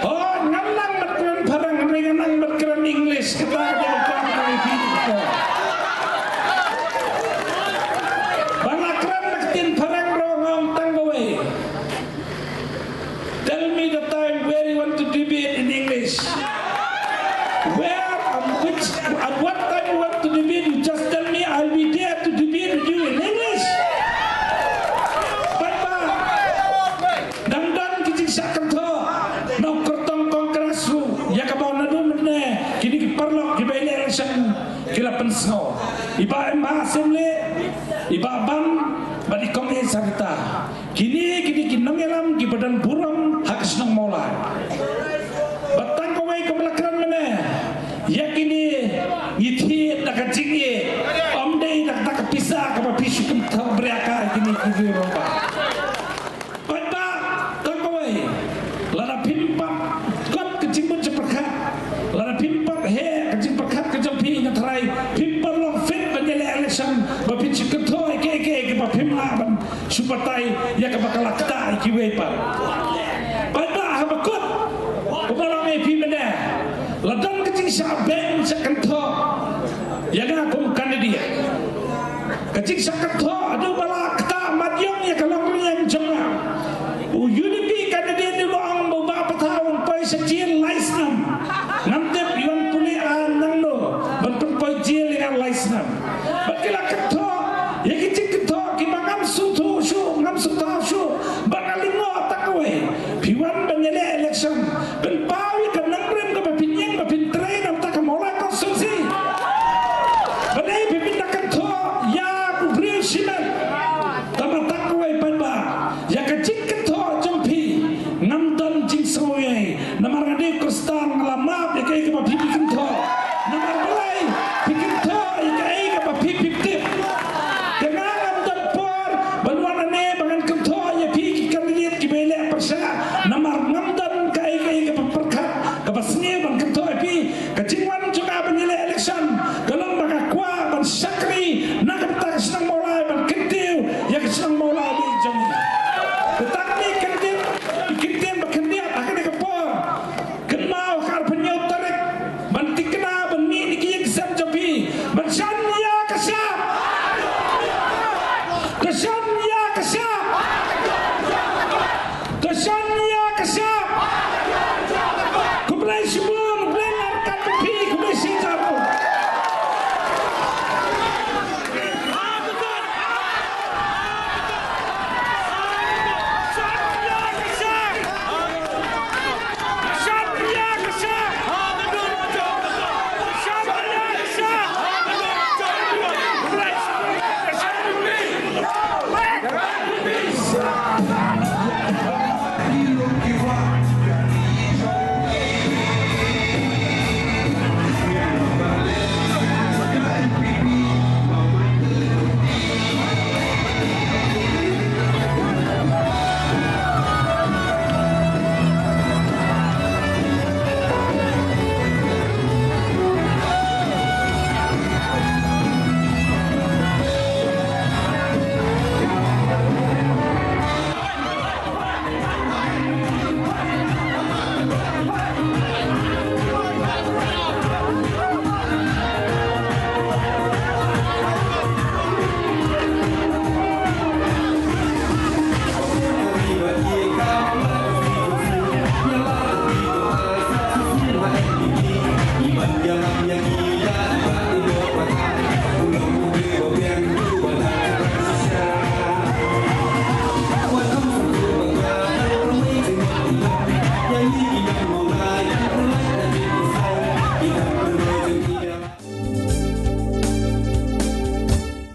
hooid, ngam nang ban kren phareng, hynrei nga nang ban kren English, kata ka dei ka kwah ka U D P. Ba nga kren da ka ktien phareng ruh nga ong tang kawei. Tell me the time where you want to debate in English. Where, um, which, at what time you want to debate, you just tell me, I'll be there to debate with you in English. Paidbah, dang don ki jingshah kynthoh na u kyrtong Congress ruh ïa kaba naduh mynne kine ki paralok kiba ïaleh election ki la pynsngew. I Bah M. Bah Syiemlieh, i Bah Ban bad i Kong Ïeid Sarita. Kine, kine ki nongïalam kiba don burom ha ka shnong Mawlai. Bad tang kawei kaba la kren mynne, ïa kine ngi thied da ka jingïeit, ym dei da kata ka pisa kaba phi shu kynthoh bria ka ïa kine ki briew rangbah. Paidbah, tang kawei, lada phim pat kot ka jingmut jingpyrkhat, lada phim pat heh ka jingpyrkhat ka jong phi, nga tharai phim pat long fit ban ïaleh election ba phin shu kynthoh ïa kiei kiei kiba phim lah ban shu batai ïa kaba ka la ktah ïa kiwei pat. Paidbah, haba kut, kumba la ong ïa phi mynne, la don ka jingshah beng shah kynthoh ïa nga kum candidate. Ka jingshah kynthoh haduh ba la ktah mat ïong ïa ka longrynïeng jong nga. U U D P candidate u la ong ba u Bah Pathar un poi sha jel lai snem. Ngam tip u wan pule ar nangno ban pynpoi jel ïa nga lai snem. Bad ki la kynthoh ïa ki jingkynthoh kiba ngam sngewthuh shuh, ngam sngewthuh shuh. Bad nga lyngngoh tang kawei, phi wan ban ïaleh election, pynpaw ïa ka nongrim kaba phin ïeng ba phin trei na bynta ka Mawlai constituency. Balei phi pynda kynthoh ïa u briew shimet? Tang ma tang kawei, paidbah, ïa ka jingkynthoh jong phi ngam don jingsngewei. Namar nga dei u Khristan, nga la map ïa kaei kaba phi phi kynthoh. Namar balei phi kynthoh ïa kaei kaba phi phi tip? Te nga ngam don por ban wan hangne ba ngan kynthoh ïa phi ki candidate kiba ïaleh pyrshah. Namar ngam don kaei kaei kaba pyrkhat